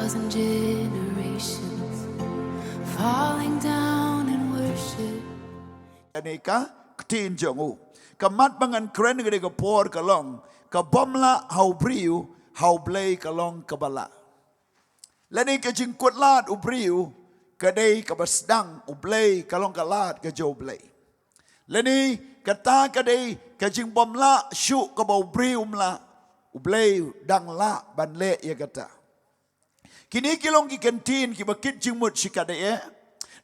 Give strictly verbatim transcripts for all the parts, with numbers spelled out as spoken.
thousand generations falling down in worship. Kane ka ktien jong u. Ka mat ba ngan kren ka dei ka por ka long, ka bym lah ha u briew, ha U Blei ka long kaba lah. Lane ka jingkut lad u briew ka dei kaba sdang, U Blei ka long ka lad ka jong U Blei. Lane kata ka dei ka jingbym lah shuh kaba u briew um lah, U Blei u dang lah ban leh ïa kata. Kine ki long ki kyntien kiba kit jingmut shikaddei eh.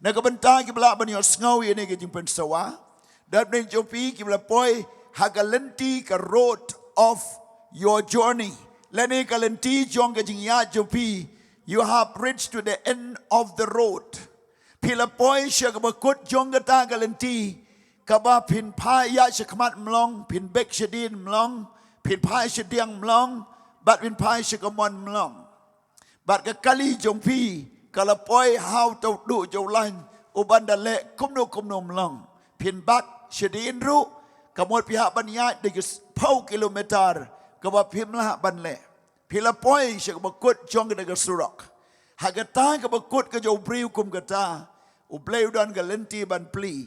Na ka bynta kiba lah ban ïohsngew ïa kane ka jingpynsawa, da u bneng jong phi kiba la poi ha ka lynti ka road of your journey, lane ka lynti jong ka jingïaid jong phi, you have reached to the end of the road. Phi la poi sha kaba kut jong kata ka lynti, kaba phin phai ïaid shakhmat mlong, phin bek shadien mlong, phin phai shadiang mlong, bad phin phai sha kamon mlong. Bad ka kali jong phi ka la poi ha uta u duh jong u lain, u ban da leh kumno kumno mlong. Phin bak shadien ruh, ka mut phi hap ban ïaid da ki phew kilometer, kaba phim lah ban leh. Phi la poi sha kaba kut jong kata ka surok. Ha kata kaba kut ka jong u briew kum kata, U Blei u don ka lynti ban plie.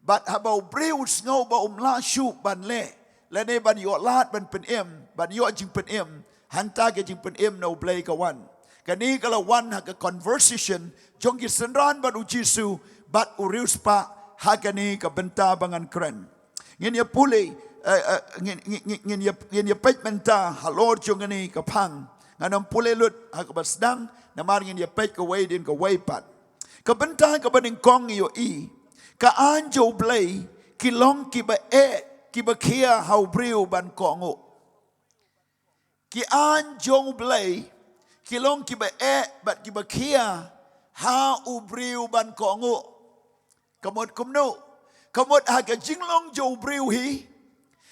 Bad haba u briew u sngew ba um lah shuh ban leh, lane ban ïoh lad ban pynim, ban ïoh jingpynim, hangta ka jingpynim na U Blei ka wan. Kane ka la wan ha ka conversation jong ki synran bad U Jisu bad u riewspah ha kane ka bynta ba ngan kren. Ngin ïa pule, eh, eh, ngin, ngin, ngin, ngin ïa, ngin ïa peit mynta halor jong kane ka phang. Ngan ym pule lut ha kaba sdang, namar ngin ïa peit kawei hadien kawei pat. Ka bynta kaba nyngkong ïohi, ka aiñ jong U Blei ki long kiba eh, kiba khia ha u briew ban kohnguh. Ki aiñ jong U Blei ki long kiba eh bad kiba khia ha u briew ban kohnguh. Ka mut kumno? Ka mut ha ka jinglong jong u briew hi,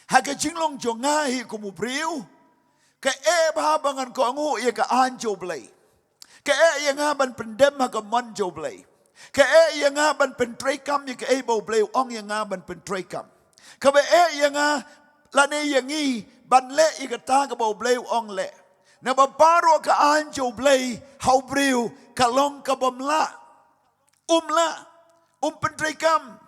ha ka jinglong jong nga hi kum u briew, ka eh bha ba ngan kohnguh ïa ka aiñ jong U Blei. Ka eh ïa nga ban pyndem ha ka mon jong U Blei. Ka eh ïa nga ban pyntreikam ïa kaei ba U Blei u ong ïa nga ban pyntreikam. Kaba eh ïa nga lane ïa ngi ban leh ïa kata kaba U Blei u ong leh. Naba baroh ka aiñ jong U Blei ha u briew ka long kabym lah. Um lah, um pyntreikam.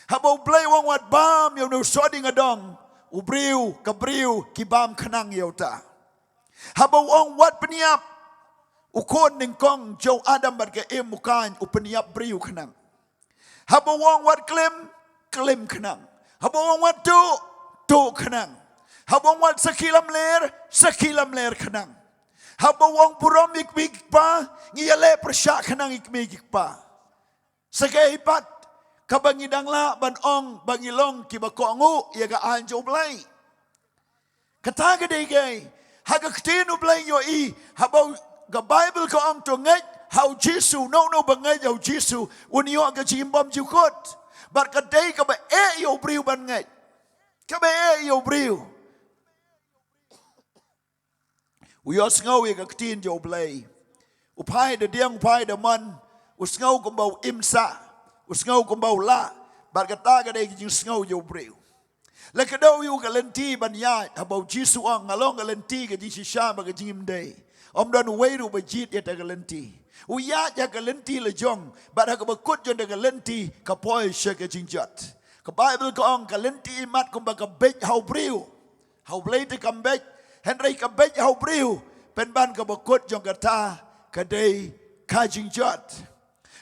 Haba U Blei u ong wat bam ïa une u sohdieng adong, u briew, ka briew ki bam khnang ïa uta. Haba u ong wat pynïap, u khun nyngkong jong u Adam bad ka Im u Kain u pynïap briew khnang. Haba u ong wat klim, klim khnang. Haba u ong wat tuh, tuh khnang. Haba u ong wat sakhi lamler, sakhi lamler khnang. Haba u ong burom ïa i kmie i kpa, ngi ïaleh pyrshah khnang ïa i kmie i kpa. Sa kaei pat kaba ngi dang lah ban ong ba ngi long kiba kohnguh ïa ka aiñ jong U Blei? Kata ka dei kaei? Ha ka ktien U Blei ïohi, haba u, ka Baibl ka ong to ngeit ha u Jisu, uno uno ba ngeit ha u Jisu un ïoh ka jingim bymjukut. Bad ka dei kaba eh ïa u briew ban ngeit. Kaba eh ïa u briew. U ïohsngew ïa ka ktien jong U Blei. U phai da dieng, u phai da mon, u sngew kumba u im sah, u sngew kumba u lah, bad kata ka dei ka jingsngew jong u briew. La kdew ïa u ka lynti ban ïaid, haba u Jisu u ong nga long ka lynti, ka jingshisha bad ka jingim dei. Ym don uwei ruh ba jied ïa kata ka lynti. U ïaid ïa ka lynti la jong, bad ha kaba kut jong kata ka lynti ka poi sha ka jingjot. Ka Baibl ka ong ka lynti imat kumba ka beit ha u briew. Ha U Blei te kam beit, hynrei ka beit ha u briew, pynban kaba kut jong kata ka dei ka jingjot.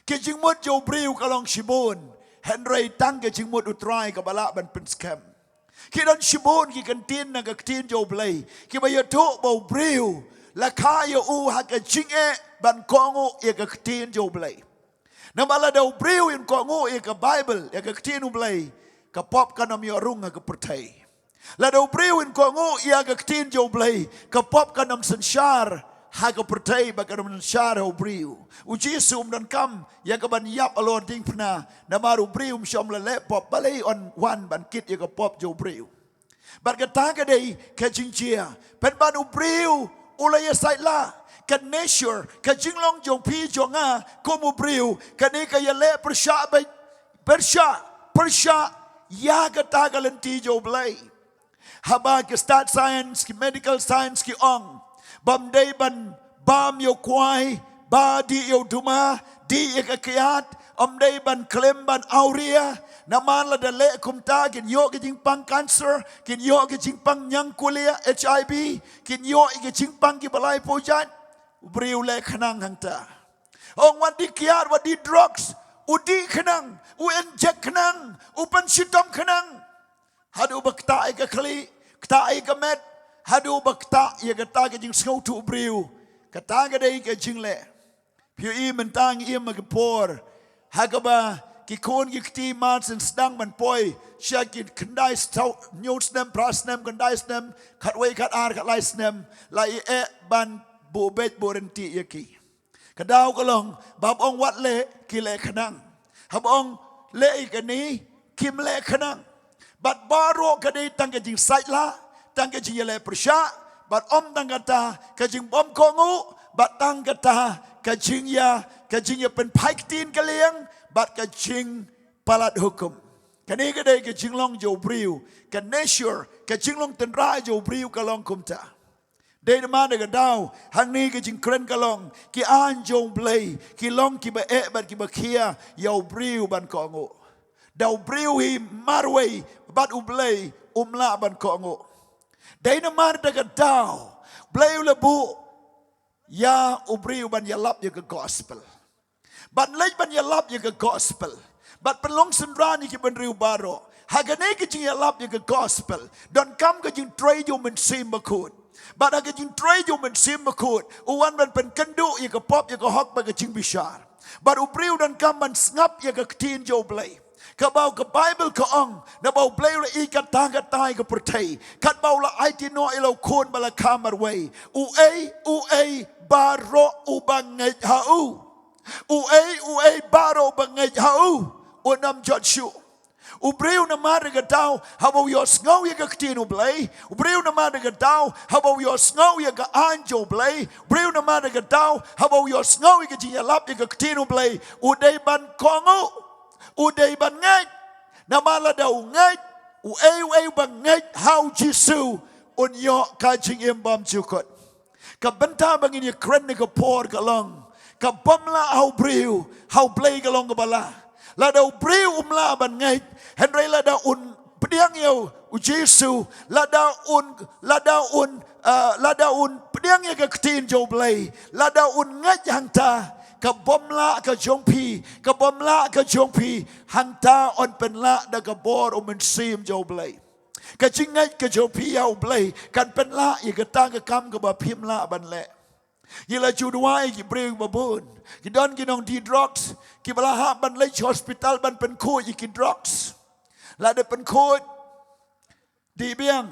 Ki jingmut jong u briew ka long shibun, hynrei tang ka jingmut U Trai kaba lah ban pynskhem. Ki don shibun ki kyntien na ka ktien jong U Blei kiba ïathuh ba u briew la kha ïa u ha ka jingeh ban kohnguh ïa ka ktien jong U Blei. Namar lada u briew un kohnguh ïa ka Baibl, ïa ka ktien U Blei, ka pop kan ym ïoh rung ha ka pyrthei. Lada u briew un kohnguh ïa ka ktien jong U Blei, ka pop kan ym synshar ha ka pyrthei bad kan ym synshar ha u briew. U Jisu um donkam ïa ka ban ïap halor diengphna, namar u briew um shym la leh pop, balei un wan ban kit ïa ka pop jong u briew? Bad kata ka dei ka jingjia. Pynban u briew u la ïasaid lah, ka nature, ka jinglong jong phi jong nga kum u briew, kane ka ïaleh pyrshah beit, pyrshah, pyrshah ïa kata ka lynti jong U Blei. Haba ki stad science, ki medical science ki ong bym dei ban Bam ïa u kwai, ba dih ïa u duma, dih ïa ka kiad, ym dei ban khlem ban awria. Namar lada leh kumta kin ïoh ka jingpang cancer, kin ïoh ka jingpang ñiangkuliah, HIV, kin ïoh ïa ka jingpang kiba laiphew jait. U briew u leh khnang hangta. Ong wat dih kiad, wat dih drugs, u dih khnang, u inject khnang, u pynshitom khnang. Haduh ba ktah ïa ka khlieh, ktah ïa ka met, haduh ba ktah ïa kata ka jingsngewthuh briew. Kata ka dei ka jingleh. Phi ïohi mynta ngi im ha ka por ha kaba ki khun ki kti mar syn sdang ban poi sha ki khyndai saw hynñiew snem, phra snem, khyndai snem, khatwei, khatar, khatlai snem, la ïeh ban buh beit buh rynti ïa ki. Ka daw ka long, ba haba ong wat leh, ki leh khnang. Haba ong leh ïa kane, kim leh khnang. Bad baroh ka dei tang ka jingsaitlah, tang ka jingïaleh pyrshah, bad ym tang kata ka jingbym kohnguh, bad tang kata ka jingïa, ka jingïapynphai ktien ka liang, bad ka jingpalat hukum. Kane ka dei ka jinglong jong u briew, ka nature, ka jinglong tynrai jong u briew ka long kumta. Dei namar da ka daw, hangne ka jingkren ka long, ki aiñ jong u Blei ki long kiba eh bad kiba khia ïa u briew ban kohnguh. Da u briew hi marwei bad u Blei um lah ban kohnguh. Dei namar da ka daw, Blei u la buh ïa u briew ban ïalap ïa ka gospel. Ban leit ban ïalap ïa ka gospel, bad pynlong synran ïa ki bynriew baroh. Ha kane ka jingïalap ïa ka gospel, donkam ka jingtrei jong u Mynsiem Bakhuid. Bad ha ka jingtrei jong u Mynsiem Bakhuid, u wan ban pynkynduh ïa ka pop, ïa ka hok bad ka jingbishar. Bad u briew u donkam ban sngap ïa ka ktien jong u Blei. Kaba ka Baibl ka ong, naba u Blei u la ïeit katta katta ïa ka pyrthei, katba u la aiti noh ïa la u Khun ba la kha marwei. Uei uei baroh uba ngeit ha u, uei uei baroh uba ngeit ha u, un ym jot shuh. U briew namar da ka daw, haba u ïohsngew ïa ka ktien u Blei, u briew namar da ka daw, haba u ïohsngew ïa ka aiñ jong u Blei, u briew namar da ka daw, haba u ïohsngew ïa ka jingïalap ïa ka ktien u Blei, u dei ban kohnguh, u dei ban ngeit. Namar lada u ngeit, uei uei uba ngeit ha u Jisu, un ïoh ka jingim bymjukut. Ka bynta ba ngin ïakren ha kane ka por ka long, ka bym lah ha u briew, ha u Blei ka long kaba lah. Lada u briew um lah ban ngeit, hynrei lada un pdiang ïa u Jisu, lada un, lada un, ah, lada un pdiang ïa ka ktien jong u Blei, lada un ngeit hangta, ka bym lah ka jong phi, ka bym lah ka jong phi, hangta yn pynlah da ka bor u Mynsiem jong u Blei. Ka jingngeit ka jong phi ïa u Blei kan pynlah ïa kata ka kam kaba phim lah ban leh. Ngi la ju duwai ïa ki briew ba bun. Ki don ki nongdih drugs, kiba la hap ban leit hospital ban pynkhuid ïa ki drugs. Lada pynkhuid, dih biang.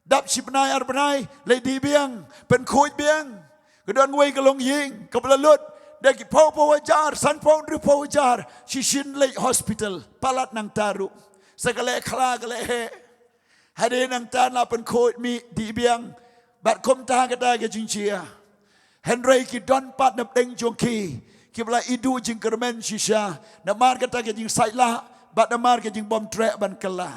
Dap shi bnai ar bnai, leit dih biang, pynkhuid biang. Ka don kawei ka longïing kaba la lut da ki phew phew hajar, sanphew hynriewphew hajar, shisien leit hospital, palat nangta ruh. Sa ka leh khla ka leh heh. Hadien nangta la pynkhuid mih, dih biang. Bad kumta kata ka jingjia. Hynrei ki don pat napdeng jong ki kiba la ïoh jingkyrmen shisha namar kata ka jingsaitlah bad namar ka jingbymtreh ban kylla.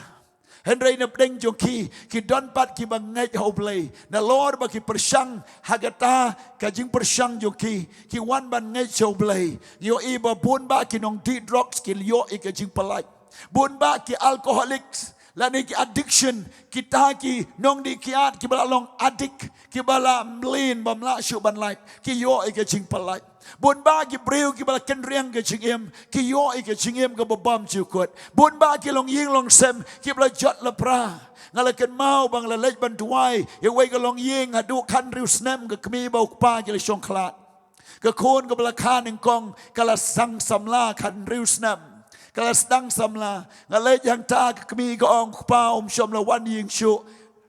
Hynrei napdeng jong ki, ki don pat kiba ngeit ha u Blei. Nalor ba ki pyrshang ha kata ka jingpyrshang jong ki, ki wan ban ngeit sha u Blei. Ïohi ba bun bah ki nongdih drugs ki ïoh ïa ka jingpyllait. Bun bah ki alcoholics lane ki addiction, kita ki nongdih kiad kiba la long addict, kiba la mlien bym lah shuh ban lait, ki ïoh ïa ka jingpyllait. Bun bah ki briew kiba la kynriang ka jingim, ki ïoh ïa ka jingim kaba bymjukut. Bun bah ki longïing longsem kiba la jot lapra. Nga la kynmaw ba nga la leit ban duwai ïa kawei ka longïing haduh khathynriew snem, ka kmie bad u kpa ki la shong khlad. Ka khun kaba la kha nyngkong ka la sdang samla khathynriew snem. Ka la sdang samla. Nga leit hangta, ka kmie ka ong, "Kpa, um shym la wan ïing shuh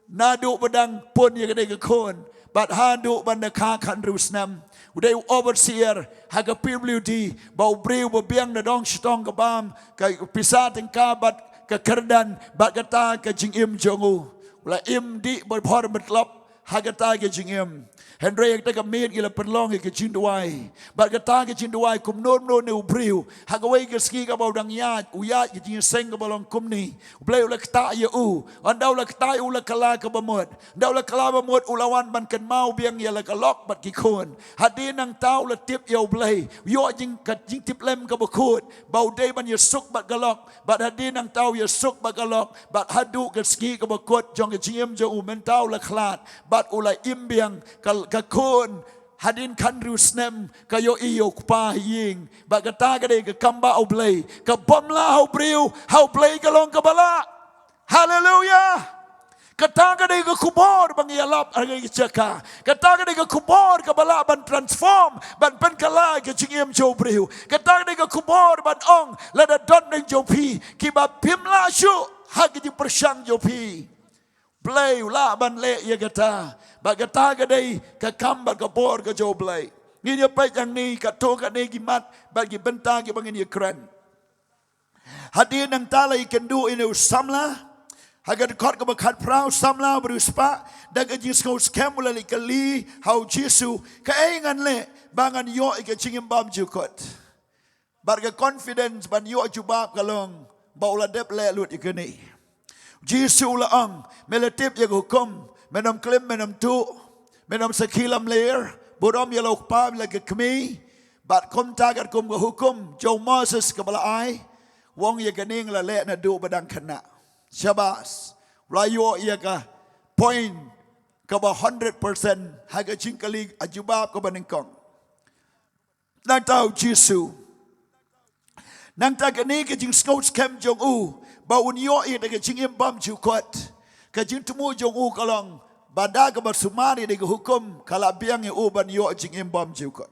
naduh ba dang pun ïa kane ka khun, bad haduh ban da kha khathynriew snem." U dei u overseer ha ka PWD, ba u briew ba biang na dong shatong ka bam, ka pisa tyngka bad ka kyrdan bad kata ka jingim jong u. U la im dih ba bhor matlop. ha kata ka jingim. Hynrei ha kata ka miet ngi la pynlong ïa ka jingduwai. Bad kata ka jingduwai kumno kumno une u briew, ha kawei ka sngi kaba u dang ïaid, u ïaid ka jingïaseng kaba long kumne. U Blei u la ktah ïa u. Ynda u la ktah ïa u, la kylla kaba mut. Ynda u la kylla ba mut, u la wan ban kynmaw biang ïa la ka lok bad ki khun. Hadien nangta u la tip ïa U Blei. U ïoh jing, ka jingtiplem kaba kut ba u dei ban ïasuk bad ka lok. Bad hadien nangta u ïasuk bad ka lok. Bad haduh ka sngi kaba kut jong ka jingim jong u, mynta u la khlad. Bad u la im biang. Ka, ka khun hadien khathynriew snem ka ïohi ïa u kpa ha ïing. Bad kata ka dei ka kam ba U Blei. Ka bym lah ha u briew, ha U Blei ka long kaba lah. Haleluia. Kata ka dei ka khubor ba ngi ïalap ha kane ka jaka. Kata ka dei ka khubor kaba lah ban transform, ban pynkylla ka jingim jong u briew. Kata ka dei ka khubor ban ong, lada don na jong phi kiba phim lah shuh ha ka jingpyrshang jong phi, Blei u lah ban leh ïa kata. Bad kata ka dei ka kam bad ka bor ka jong u Blei. Ngin ïa peit hangne katto katne ki mat bad ki bynta kiba ngin ïa kren. Hadien nangta la ïakynduh ïa une u samla. Ha ka dkhot kaba khatphra, u samla u briew spah, da ka jingsngew skhem u la leit kylli ha u Jisu, kaei ngan leh ba ngan ïoh ïa ka jingim bymjukut. Bad ka confidence ban ïoh jubab ka long ba u la dep leh lut ïa kane. U Jisu u la ong, me la tip ïa ka hukum, men ym klim, men ym tuh, men ym sakhi lamler, burom ïa la u kpa bad la ka kmie. Bad kumta katkum ka hukum jong u Moses kaba la ai, u ong ïa kane nga la leh naduh ba dang khynnah. Shabas. U la ïoh ïa ka point kaba hundred percent ha ka jingkylli, ka jubab kaba nyngkong. Nangta u Jisu, nangta kane ka jingsngew skhem jong u ba un ïoh ïa ka jingim bymjukut, ka jingthmu jong u ka long ba da kaba sumar ïa ka hukum ka lah biang ïa u ban ïoh jingim bymjukut.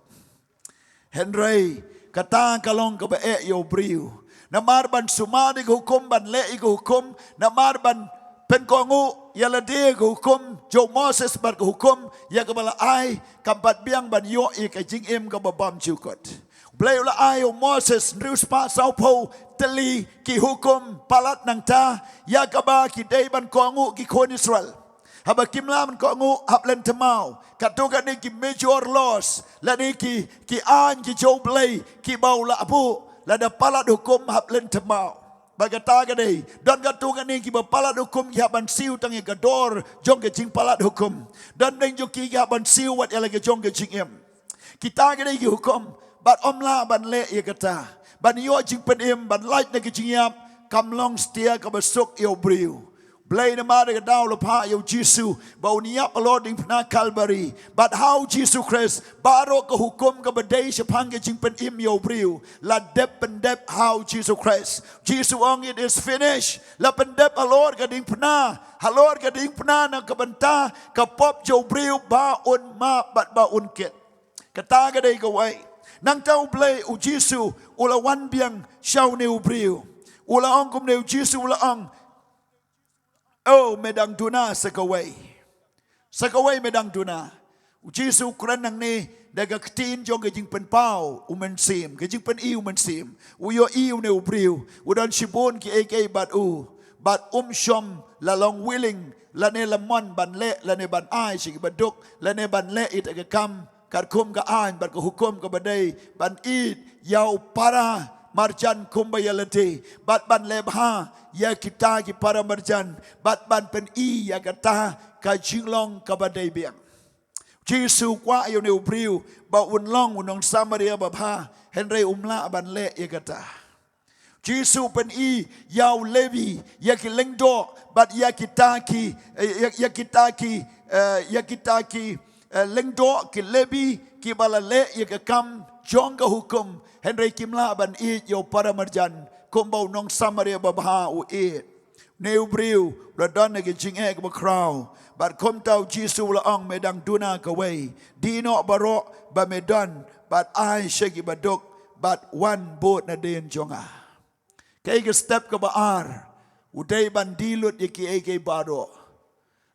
Hynrei kata ka long kaba eh ïa u briew. Namar ban sumar ïa ka hukum, ban leh ïa ka hukum, namar ban pynkohnguh ïa lade ïa ka hukum jong u Moses bad ka hukum ïa kaba la ai, kam pat biang ban ïoh ïa ka jingim kaba bymjukut. U Blei u la ai ïa u Moses hynriew spah sawphew tylli ki hukum palat nangta, ïa kaba ki dei ban kohnguh ki khun Israel. Haba kim lah ban kohnguh hap lynthem maw. Katto katne ki major laws, lane ki, ki aiñ ki jong u Blei kiba u la buh, lada palat hukum hap lynthem maw. Bad kata ka dei, don katto katne kiba palat hukum ki hap ban siew tang ïa ka dor jong ka jingpalat hukum. Don dang jong ki ki hap ban siew wat ïa la ka jong ka jingim. Kita ki dei ki hukum, bad ym lah ban leh ïa kata. Ban ïoh jingpynim, ban lait na ka jingïap, kam long satia kaba suk ïa u briew. Blei namar ka daw la phah ïa u Jisu ba un ïap halor diengphna Kalbari. Bad ha u Jisu Khrist baroh ka hukum kaba dei shaphang ka jingpynim ïa u briew la dep pyndep ha u Jisu Khrist. Jisu ong, "It is finished." La pyndep halor ka diengphna, halor ka diengphna na ka bynta ka pop jong u briew ba un map bad ba un kit. Kata ka dei kawei. Nangta u Blei, u Jisu u la wan biang sha une u briew. U la ong kumne, u Jisu u la ong, "Oh, me dang duna sa kawei. Sa kawei me dang duna." U Jisu u kren nangne da ka ktien jong ka jingpynpaw u Mynsiem, ka jingpyni u Mynsiem. U ïohi une u briew u don shibun kiei kiei bad u, bad um shym la long willing lane la mon ban leh lane ban ai sha ki baduk lane ban leh ïa ka kam katkum ka aiñ bad ka hukum kaba dei ban ïeit ïa u para marjan kumba ïa lade, bad ban leh bha ïa kita ki para marjan, bad ban pyni ïa kata ka jinglong kaba dei biang. Jisu u kwah ïa une u briew ba un long u nong Samaria babha, hynrei um lah ban leh ïa kata. Jisu u pyni ïa u Levi, ïa ki lyngdoh, bad ïa kita ki, eh, ïa, ïa kita ki, eh, ïa kita ki, eh, lyngdoh, ki Levi, kiba la leh ïa ka kam jong ka hukum, hynrei kim lah ban ïeit ïa u para marjan kumba u nong Samaria babha u ïeit. Une u briew u la don ha ka jingeh kaba khraw. Bad kumta u Jisu u la ong, "Me dang duna kawei. Dih noh baroh ba me don bad ai sha ki baduk, bad wan bud nadien jong nga." Kaei ka step kaba ar? U dei ban die lut ïa kiei kiei baroh,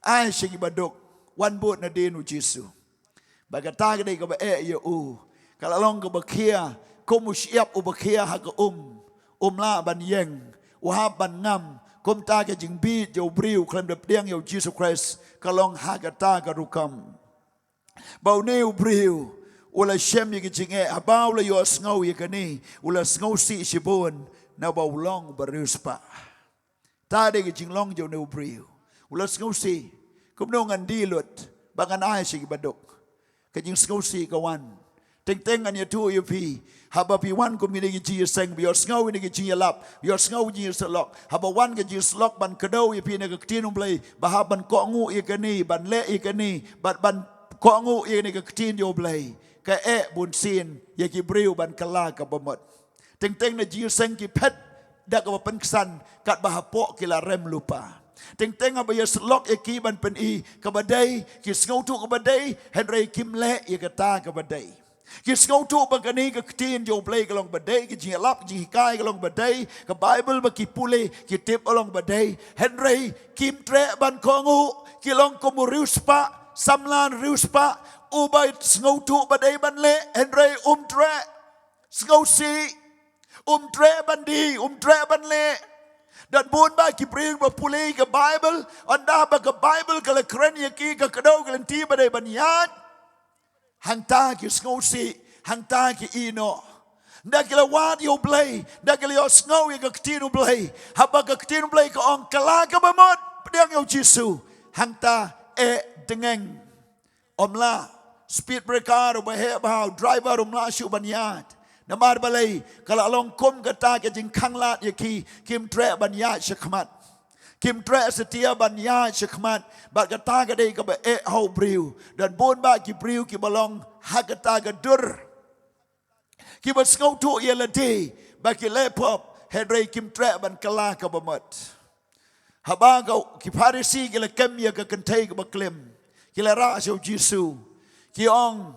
ai sha ki baduk, wan bud nadien u Jisu. Bad kata ka dei kaba eh ïa u. Ka la long kaba khia, kum u shyiap uba khia ha ka um. Um lah ban ïeng, u hap ban ngam, Kumta ka jingbit jong u briew khlem da pdiang ïa u Jisu Khrist ka long ha kata ka rukom. Ba une u briew u la shem ïa ka jingeh haba u la ïohsngew ïa kane, u la sngewsih shibun naba u long ba riewspah. Ta dei ka jinglong jong une u briew. U la sngewsih, kumno ngan die lut ba ngan ai sha ki baduk. Ka jingsngewsih ka wan. Teng teng ngan ïathuh ïa phi, haba phi wan kum kine ki jingïaseng, ba ïohsngew ïa kine ki jingïalap, ïohsngew ïa ki jingïasyllok, haba wan ka jingïasyllok ban kdew ïa phi na ka ktien U Blei, ba hap ban kohnguh ïa kane, ban leh ïa kane, ban, ban kohnguh ïa kane ka ktien jong U Blei, ka eh bunsien ïa ki briew ban kylla ka bamut. Teng teng na jingïaseng ki phet da kaba pynksan katba hapoh ki la rem lypa. Teng teng haba ïasyllok ïa ki ban pyni kaba dei, ki sngewthuh kaba dei, hynrei kim leh ïa kata kaba dei. Ki sngewthuh ba kane ka ktien jong U Blei ka long ba dei, ka jingïalap, ka jinghikai ka long ba dei, ka Baibl ba ki pule ki tip ka long ba dei, hynrei kim treh ban kohnguh, ki long kum u riewspah, samla riewspah, uba sngewthuh ba dei ban leh, hynrei um treh. Sngewsih, um treh ban die, um treh ban leh. Don bun bah ki briew ba pule ka Baibl, ynda ba ka Baibl ka la kren ïa ki, ka kdew ka lynti ba dei ban ïaid, hangta ki sngewsih, hangta ki ïehnoh. Ynda ki la wad ïa U Blei, ynda ki la ïohsngew ïa ka ktien U Blei, haba ka ktien U Blei ka ong kylla ka bamut, pdiang ïa u Jisu, hangta eh dengeng. Ym lah, speed breaker uba heh bha, u driver um lah shuh ban ïaid. Namar balei? Ka la long kum kata ka jingkhanglad ïa ki, kim treh ban ïaid shakhmat. Kim treh satia ban ïaid shakhmat. Bad kata ka dei kaba eh ha u briew. Don bun bah ki briew kiba long ha kata ka dur, kiba sngewthuh ïa lade ba ki leh pop, hynrei kim treh ban kylla ka bamut. Haba ka, ki Pharisi ki la kem ïa ka kynthei kaba klim, ki la rah sha u Jisu, ki ong,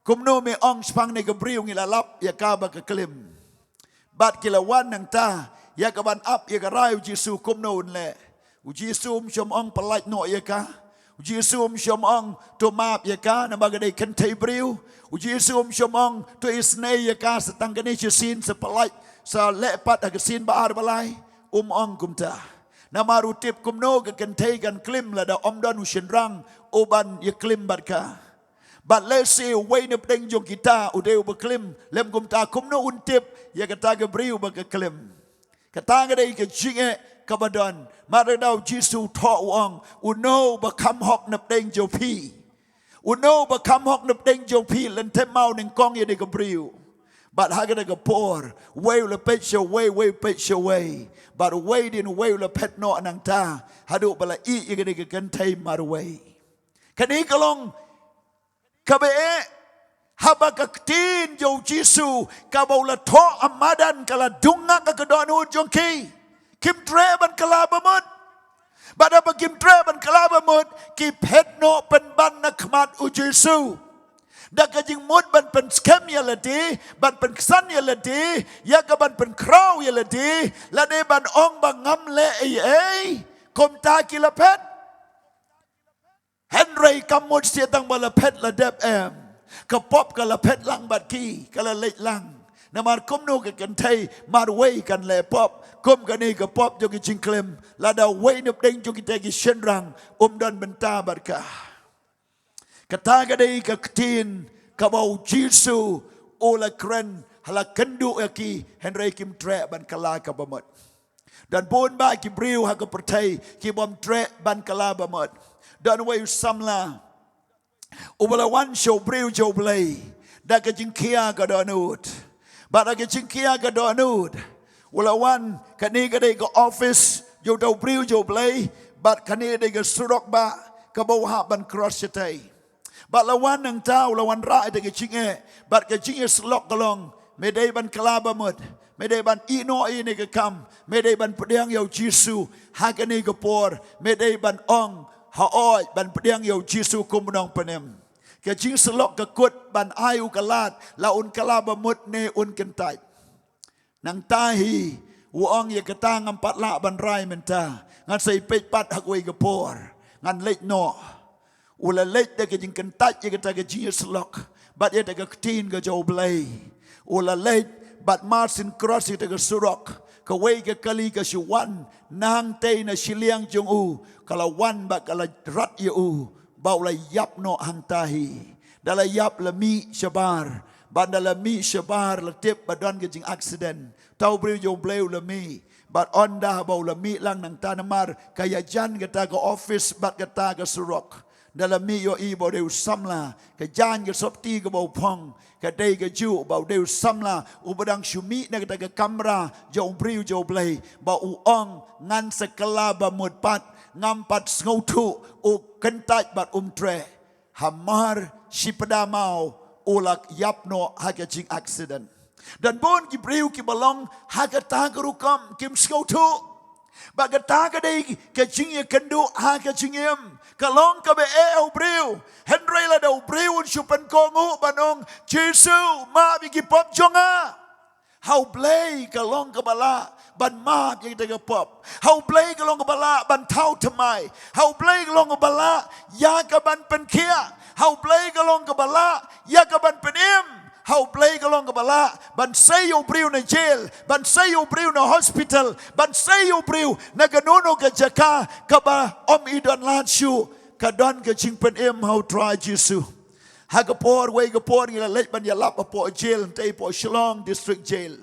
kumno me ong shaphang kane ka briew, ngi la lap ïa ka ba ka klim? Bad ki la wan nangta ïa ka ban ap ïa ka rai u Jisu kumno un leh. U Jisu um shym ong pyllait noh ïa ka. U Jisu um shym ong to map ïa ka namar ka dei kynthei briew. U Jisu um shym ong to isynei ïa ka sa tang kane shisien, sa pyllait, sa leh pat ha ka sien ba ar ba lai. Um ong kumta. Namar u tip kumno ka kynthei kan klim lada ym don u shynrang uban ïa klim bad ka. Bad lehse uwei na pdeng jong kita u dei uba klim, lym kumta kumno un tip ïa kata ka briew ba ka klim? Kata ka dei ka jingeh kaba don. Mar da u Jisu u thoh u ong, uno uba kham hok na pdeng jong phi, uno uba kham hok na pdeng jong phi, lehse ma u nyngkong ïa kane ka briew. Bad ha kata ka por, uwei u la peit sha uwei, uwei u peit sha uwei. Bad uwei dien uwei u la phet noh nangta haduh ba la ïeh ïa kane ka kynthei marwei. Kane ka long kaba eh, haba ka ktien jong u Jisu kaba u la thoh ha madan ka la dung ha ka dohnud jong ki. Kim treh ban kylla bamut. Bad haba kim treh ban kylla bamut, ki phet noh pynban na khmat u Jisu da ka jingmut ban pynskhem ïa lade, ban pynksan ïa lade, ïa ka ban pynkhraw ïa lade, lane ban ong ba ngam leh ei ei. Kumta ki la phet. Hynrei kam mut sha tang ba la phet la dep, em, ka pop ka la phet lang bad ki, ka la leit lang. Namar kumno ka kynthei marwei kan leh pop kum kane ka pop jong ka jingklim, lada uwei na pdeng jong kita ki shynrang um don bynta bad ka? Kata ka dei ka ktien kaba u Jisu u la kren ha la kynduh ïa ki, hynrei kim treh ban kylla ka bamut. Don bun bah ki briew ha ka pyrthei ki bym treh ban kylla bamut. Don uwei u samla uba la wan sha u briew jong u Blei da ka jingkhia ka dohnud. Bad da ka jingkhia ka dohnud u la wan, kane ka dei ka office jong uta u briew jong u Blei, bad kane dei ka surok bah kaba u hap ban cross shatei. Bad la wan nangta u la wanrah ïa ka jingeh, bad ka jingïasyllok ka long, me dei ban kylla bamut, me dei ban ïehnoh ïa kane ka kam, me dei ban pdiang ïa u Jisu ha kane ka por, me dei ban ong, hooid, ban pdiang ïa u Jisu kum u nongpynim. Ka jingïasyllok ka kut ban ai u ka lad la un kylla bamut ne un kyntait. Nangta hi u ong, ïa kata ngam pat lah ban rai mynta, ngan sa ïa peit pat ha kawei ka por, ngan leit noh. U la leit da ka jingkyntait ïa kata ka jingïasyllok bad ïa kata ka ktien ka jong u Blei. U la leit bad mar syn cross ïa kata ka surok, Kawei ka kali ka shu wan nangtei na shiliang jong u, ka la wan bad ka la rat ïa u, ba u la ïap noh hangta hi. Da la ïap la mih shabar, bad da la mih shabar la tip ba don ka jing accident. Uta u briew jong U Blei u la mih, bad ynda ba u la mih lang nangta namar ka ïajan kata ka office bad kata ka surok. Da la mih ïohi ba u dei u samla, ka jaiñ ka sopti kaba u phong, ka dei kajuh ba u dei u samla uba dang shu mih na kata ka kamra jong u briew jong U Blei, ba u ong, ngan sa kylla bamut pat, ngam pat sngewthuh, u kyntait bad um treh. Hamar shi pdeng maw u la ïap noh ha ka jing accident. Don bun ki briew kiba long ha kata ka rukom, kim sngewthuh. Bad kata ka dei ka jingïakynduh ha ka jingim. Ka long kaba eh ha u briew. Hynrei lada u briew un shu pynkohnguh ban ong, Jisu, map ïa ki pop jong nga, ha U Blei ka long kaba lah ban map ïa kita ki pop. Ha U Blei ka long kaba lah ban thaw thymmai. Ha U Blei ka long kaba lah ïa ka ban pynkhiah. Ha U Blei ka long kaba lah ïa ka ban pynim. Ha U Blei ka long kaba lah ban sei ïa u briew na jail, ban sei ïa u briew na hospital, ban sei ïa u briew na kano kano ka jaka kaba ym i don lad shuh. Ka don ka jingpynim ha U Trai Jisu. Ha ka por, wei ka por ngi la leit ban ïalap hapoh jail, hangtei hapoh Shillong District Jail.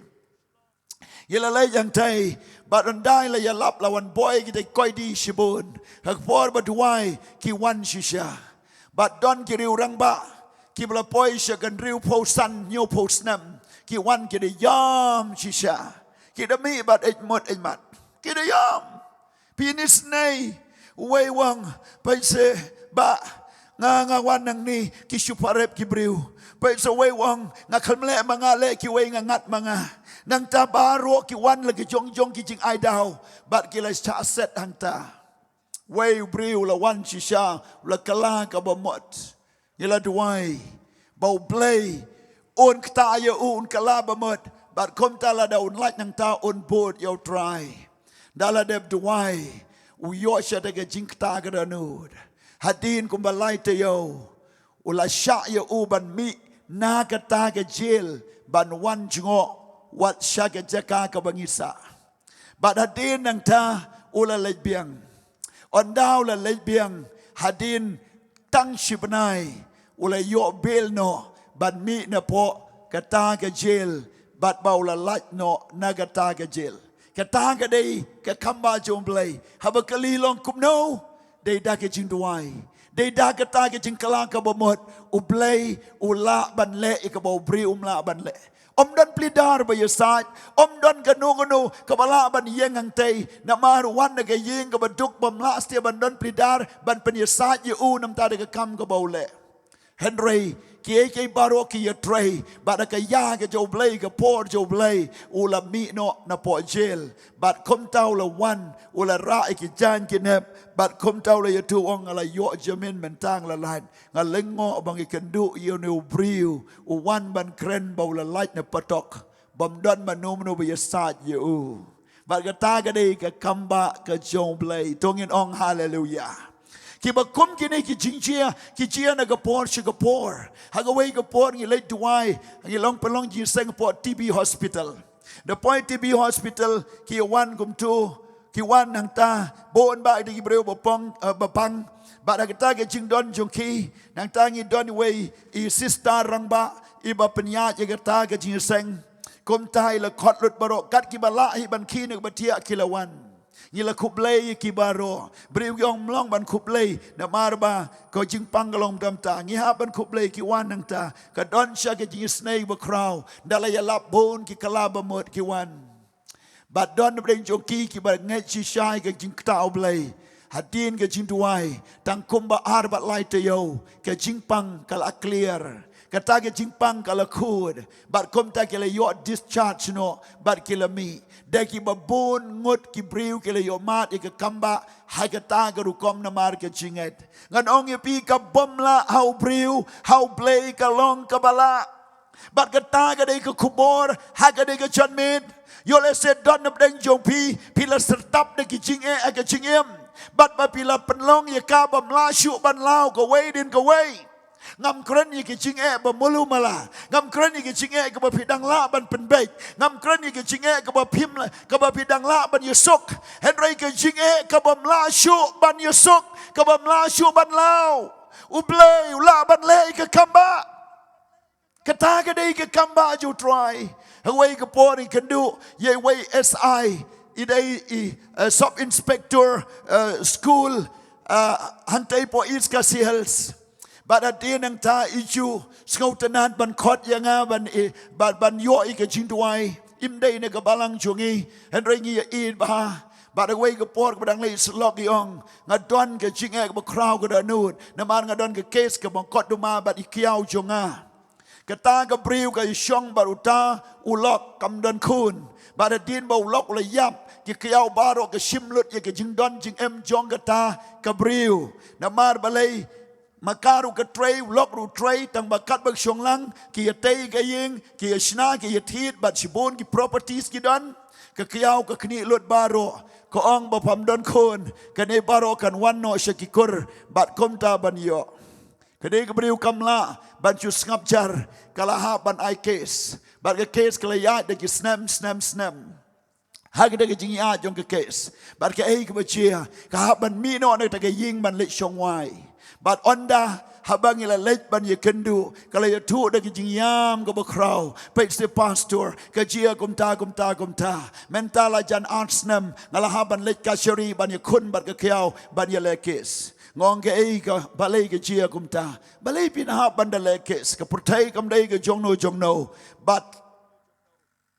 Ngi la leit hangtei, bad ynda la ïalap la wan boi kita ki koidi shibun. Ha ka por ba duwai ki wan shisha. Bad don ki riew rangbah kiba la poi sha ka hynriewphew san hynñiewphew snem, ki wan ki da ïam shisha. Ki da mih bad eit mut eit mat. Ki da ïam. Phi isnei, uwei u ong, peit se, bah, nga, nga wan nangne, ki shu pharep ki briew. Peit se, uwei u ong, nga khlem leh ma nga, leh kiwei, nga ngat ma nga. Nangta baroh ki wan la ki jong jong ki jingai daw, bad ki la shah set hangta. Uwei u briew u la wan shisha, u la kylla kaba mut. Ngi la duwai ba U Blei un ktah ïa u, un kylla bamut, bad kumta lada un lait nangta un bud ïa U Trai. Da la dep duwai, u ïoh sha da ka jingktah ka dohnud. Hadien kumba lai taïew, u la shah ïa u ban mih na kata ka jail ban wan jngoh wat sha ka jaka kaba ngi sah. Bad hadien nangta u la leit biang. Ynda u la leit biang, hadien tang shi bnai, u la ïoh bail noh ban mih napoh kata ka jail, bad ba u la lait noh na kata ka jail. Kata ka dei ka kambah jong U Blei. Haba kali long kumno, dei da ka jingduwai, dei da kata ka jingkylla kaba mut, U Blei u lah ban leh ïa kaba u briew um lah ban leh. Ym don plie dar ba ïasaid, ym don kano kano kaba lah ban ïeng hangtei, namar u wan na ka ïing kaba duk, bym lah shuh ban don plie dar ban pynïasaid ïa u namar da ka kam kaba u leh. Hynrei kiei kiei baroh ki ïatrei, bad da ka ïa ka jong U Blei, ka por jong U Blei, u la mih noh napoh jail. Bad kumta u la wan, u la rah ïa ki jaiñ ki nep, bad kumta u la ïathuh, ong, nga la ïoh jamin, mynta nga la lait. Nga lyngngoh ba ngi kynduh ïa une u briew, u wan ban kren ba u la lait na patok, bym don mano mano ba ïasaid ïa u. Bad kata ka dei ka kambah ka jong U Blei. To ngin ong haleluya. Kiba kum kine ki jingjia, ki jia na ka por sha ka por. Ha kawei ka por ngi leit duwai, ngi long pynlong jingïaseng hapoh T B Hospital. Da poi T B Hospital, ki wan kumto, ki wan nangta, bun bah da ki briew ba pang, eh, ba pang, bad da kata ka jingdon jong ki, nangta ngi don iwei i sister rangbah, iba pynïaid ïa kata ka jingïaseng. Kumta i la khot lut baroh, kat kiba lah hi ban khie na kaba thiah ki la wan. Ngi la khublei ïa ki baroh. Briew ki ong ym long ban khublei, namar ba ka jingpang ka long tam ta. Ngi hap ban khublei, ki wan nangta. Ka don sha ka jingisnei bakhraw. Da la ïalap bun ki kylla bamut ki wan. Bad don napdeng jong ki kiba ngeit shisha ïa ka jingktah U Blei. Hadien ka jingduwai, tang kumba ar bad lai taïew, ka jingpang ka la clear. Kata ka jingpang ka la khuid. Bad kumta ki la ïoh discharge noh, bad ki la mih. Da kiba bun ngut ki briew ki la ïoh mad ïa ka kambah ha kata ka rukom namar ka jingngeit. Ngan ong ïa phi, ka bym lah ha u briew, ha U Blei ka long kaba lah. Bad kata ka dei ka khubor ha ka dei ka janmiet. Ïoh lehse don napdeng jong phi, phi la syrtap da ki jingeh ha ka jingim. Bad ba phi la pynlong ïa ka bym lah shuh ban law kawei hadien kawei. Ngam kren ïa ki jingeh ba malu mala. Ngam kren ïa ki jingeh kaba phi dang lah ban pynbeit. Ngam kren ïa ki jingeh kaba phim la, kaba phi dang lah ban ïasuk. Hynrei ki jingeh kabym lah shuh ban ïasuk, kabym lah shuh ban law, U Blei u lah ban leh ïa ka kam ba. Kata ka dei ka kam ba jong U Trai. Ha kawei ka por i kynduh ïa iwei S I, i dei i, eh, sub inspector, eh, school, eh, hangtei hapoh East Khasi Hills. Bad hadien nangta i ju sngewtynnad ban khot ïa nga ban i, ban, ban ïoh ïa ka jingduwai. Im dei na ka balang jong ngi, hynrei ngi ïa ïeit bha. Bad ha kawei ka por kaba dang leit syllok i ong, nga don ka jingeh kaba khraw ka dohnud, namar nga don ka case ka mukotduma bad i kiaw jong nga. Kata ka briew ka ïashong bad uta u lok, kam don khun. Bad hadien ba u lok u la ïap, ki kiaw baroh ki shim lut ïa ka jingdon jingem jong kata ka briew. Namar balei? Ma ka ruh ka trei, u lok ruh u trei, tang ba katba ka shong lang, ki ïatei ka ïing, ki ïashna, ki ïathied, bad shibun ki properties ki don. Ka kiaw ka khniah lut baroh, ka ong ba pham don khun, kane baroh kan wan noh sha ki kur, bad kumta ban ïoh. Ka dei ka briew kam lah ban shu sngap jar, ka la hap ban ai case. Bad ka case ka la ïaid da ki snem, snem, snem. Ha kata ka jingïaid jong ka case, bad kaei kaba jia, ka hap ban mih noh na kata ka ïing ban leit shong wai. Bad ynda haba ngi la leit ban ïakynduh, ka la ïathuh da ka jingïam kaba khraw, peit seh pastor, ka jia kumta, kumta, kumta. Mynta la jan ar snem nga la hap ban leit kashari ban ïakhun bad ka kiaw ban ïaleh case. Nga ong kaei ka, balei ka jia kumta? Balei phin hap ban da leh case? Ka pyrthei kam dei ka jongno jongno. Bad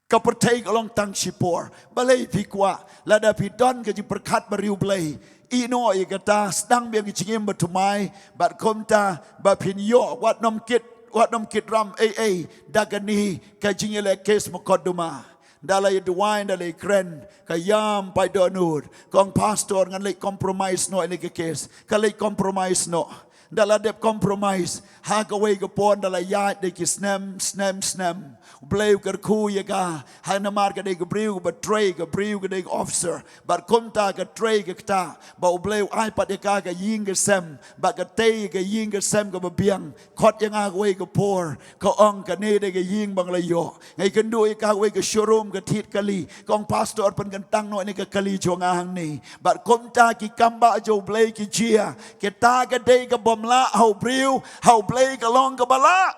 ka pyrthei ka long tang shipor. Balei phi kwah? Lada phi don ka jingpyrkhat ba riewblei, ïehnoh ïa kata, sdang biang ka jingim bathymmai, bad kumta ba phin ïoh wat nym kit, wat nym kit ram ei ei da kane ka jingïaleh case mukotduma. Nda la ïaduwai, nda la ïakren, ka ïam paid dohnud. Ka ong, pastor, ngan leit compromise noh ïa kane ka case. Ka leit compromise noh. Nda la dep compromise, ha kawei ka por nda la ïaid da ki snem, snem, snem, U Blei u kyrkhu ïa ka. Ha namar ka dei ka briew kaba trei, ka briew ka dei ka officer. Bad kumta ka trei ka ktah ba U Blei u ai pat ïa ka ka ïing ka sem, bad ka tei ka ïing ka sem kaba biang. Khot ïa nga kawei ka por, ka ong, kane dei ka ïing ba nga la ïoh. Nga ïakynduh ïa ka ha kawei ka showroom, ka thied kali. Ka ong, pastor, pynkyntang noh ïa kane ka kali jong nga hangne. Bad kumta ki kam ba jong U Blei ki jia. Kata ka dei kabym lah ha u briew, ha U Blei ka long kaba lah.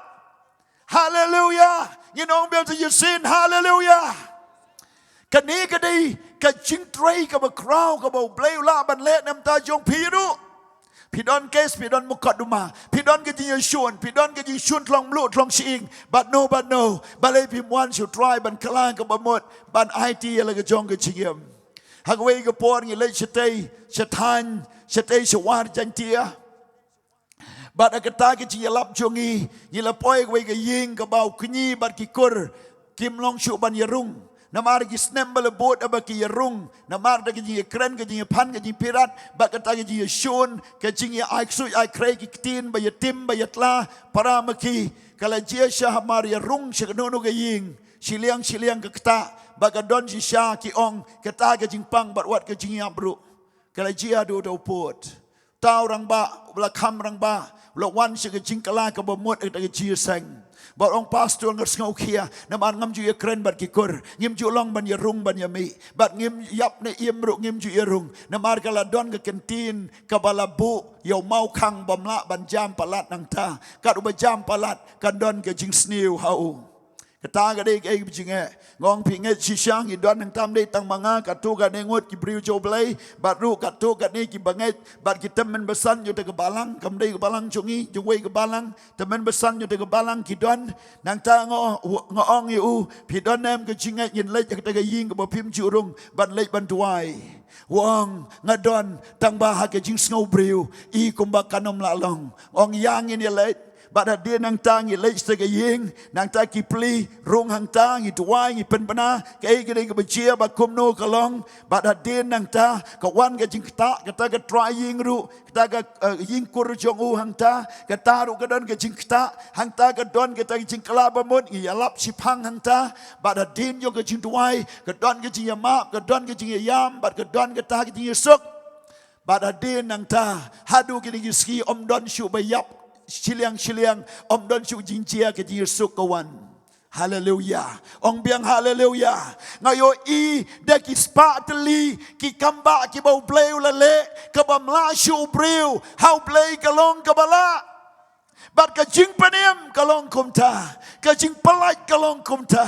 Haleluia. Ngin ong biang sa shisien, haleluia. Kane ka dei ka jingtrei kaba khraw kaba U Blei u lah ban leh na ka bynta jong phi ruh. Phi don case, phi don mukotduma, phi don ka jingïashun, phi don ka jingshun thlong mluh thlong shyieng. Bad no, bad no, balei phim wan sha U Trai ban kylla kaba mut, ban aiti ïa la ka jong ka jingim? Ha kawei ka por ngi leit shatei sha thaiñ, shatei sha War Jaiñtia. Bad ha kata ka jingïalap jong ngi, ngi la poi ha kawei ka ïing kaba u kñi bad ki kur kim long shuh ban ïarung. Namar ki snem ba la bud haba ki ïarung, namar kata ka jingïakren, ka jingïaphan, ka jingpyrkhat, bad kata ka jingïashun, ka jingïa ai ksuid ai khrei ki ktien ba ïatim ba ïatla para ma ki. Ka la jia sha hamar ïarung sha kano kano ka ïing, shiliang shiliang ka ktah, bad ka don shisha ki ong, kata ka jingpang bad wat ka jingïap ruh. Ka la jia haduh uta u pud. Uta u rangbah, u la kham rangbah, u la wan sha ka jingkylla kaba mut ha kata ka jingïaseng. Bad u ong, pastor, nga sngewkhia namar ngam ju ïakren bad ki kur, ngim ju long ban ïarung ban ïamih, bad ngim ïap ne im ruh ngim ju ïarung. Namar ka la don ka kyntien kaba la buh ïa u mawkhang bym lah ban jam palat nangta. Kat uba jam palat kan don ka jingsniew ha u. Kata ka dei kaei ba jingeh. Nga ong phi ngeit shisha, ngi don hangta, ym dei tang ma nga, katto katne ngut ki briew jong U Blei, bad ruh katto katne ki bangeit, bad ki tymmen basan jong kata ka balang, kam dei ka balang jong ngi, jong uwei ka balang, tymmen basan jong kata ka balang ki don. Nangta nga, nga ong ïa u, phi don ne em ka jingngeit ngin leit ha kata ka ïing kaba phim ju rung ban leit ban duwai? U ong, nga don, tang ba ha ka jingsngew briew i kumba kan ym lah long. Ong, ïa ngin ïa leit. Bad hadien nangta ngi leit sha ka ïing, nangta ki plie, rung hangta, ngi duwai, ngi pynbna kaei ka dei kaba jia bad kumno ka long. Bad hadien nangta ka wan ka jingktah, kata ka trai ïing ruh, kata ka, eh, ïing kur jong u hangta, kata ruh ka don ka jingktah, hangta ka don kata ka jingkylla ba mut, ngi ïalap shiphang hangta. Bad hadien jong ka jingduwai ka don ka jingïamap, ka don ka jingïaïam, bad ka don kata ka jingïasuk. Bad hadien nangta, haduh kine ki sngi ym don shuh ba ïap shiliang shiliang, ym don shuh jingjia ka jingsuk ka wan. Haleluya. Ong biang haleluya. Nga ïohi da ki spah tylli ki kambah kiba U Blei u la leh, kaba ym lah shuh u briew ha U Blei ka long kaba lah. Bad ka jingpynim ka long kumta, ka jingpyllait ka long kumta.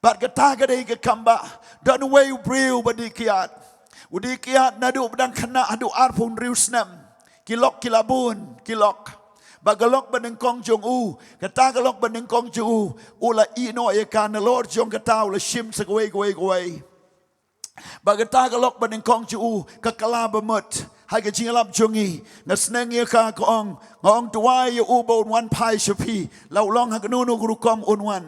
Bad kata ka dei ka kambah, don uwei u briew ba dih kiad. U dih kiad naduh ba dang khynnah haduh arphew hynriew snem. Ki lok ki la bun, ki lok. Bad ka lok ba nyngkong jong u, kata ka lok ba nyngkong jong u, u la ïeh noh ïa ka, nalor jong kata u la shim sa kawei kawei kawei. Bad kata ka lok ba nyngkong jong u ka kylla ba mut. Ha ka jingïalap jong ngi, nga sneng ïa ka, ka ong, nga ong, duwai ïa u ba un wan phai sha phi. La u long ha kano kano ka rukom un wan.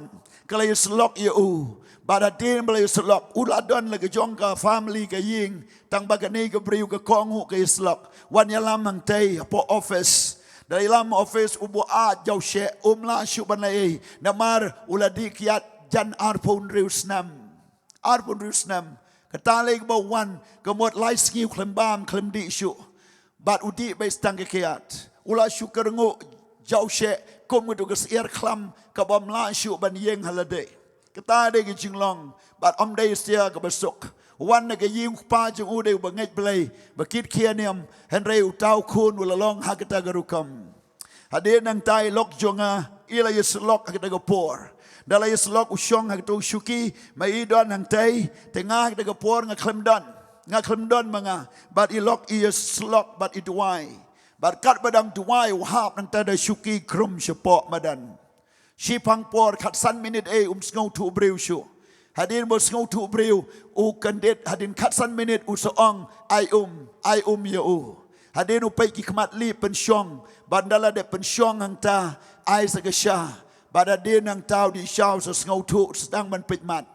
Ka la ïasyllok ïa u. Bad hadien ba la ïasyllok, u la don la ka jong ka family, ka ïing. Tang ba kane ka briew ka kohnguh, ka ïasyllok. Wan ïalam hangtei hapoh office. Da la ïalam office, u buaid jaw sheh, um lah shuh ban leh ei. Namar u la dih kiad jan arphew hynriew snem. Arphew hynriew snem. Kata lei kaba u wan, ka mut lai sngi u khlem bam khlem dih shuh. Bad u dih beit tang ka kiad. U la shu kyrnguh jaw sheh kum ka dei ka syiar khlam kaba ym lah shuh ban ïeng ha lade. Kata dei ka jinglong, bad ym dei shisha kaba suk. U wan na ka ïing u kpa jong u dei uba ngeit Blei, ba kit khia niam, hynrei uta u khun u la long ha kata ka rukom. Hadien nangta i lok jong nga i la ïasyllok ha kata ka por. Da la ïasyllok u shong ha kata u shuki, ma i don hangtei, te nga ha kata ka por nga khlem don. Nga khlem don ma nga, bad i lok i ïasyllok bad i duwai. Bad katba dang duwai u hap nangta da shuki khrum shapoh madan. Shiphang por khatsan minit ei um sngewthuh briew shuh. Hadien ba u sngewthuh briew u kyndit, hadien khatsan minit u sa ong, ai um, ai um ïa u. Hadien u peit ki khmat lip pynshong, bad da la dep pynshong hangta, ai sa ka sha. Bad hadien nangta u dih sha u sa sngewthuh, sdang ban peit mat.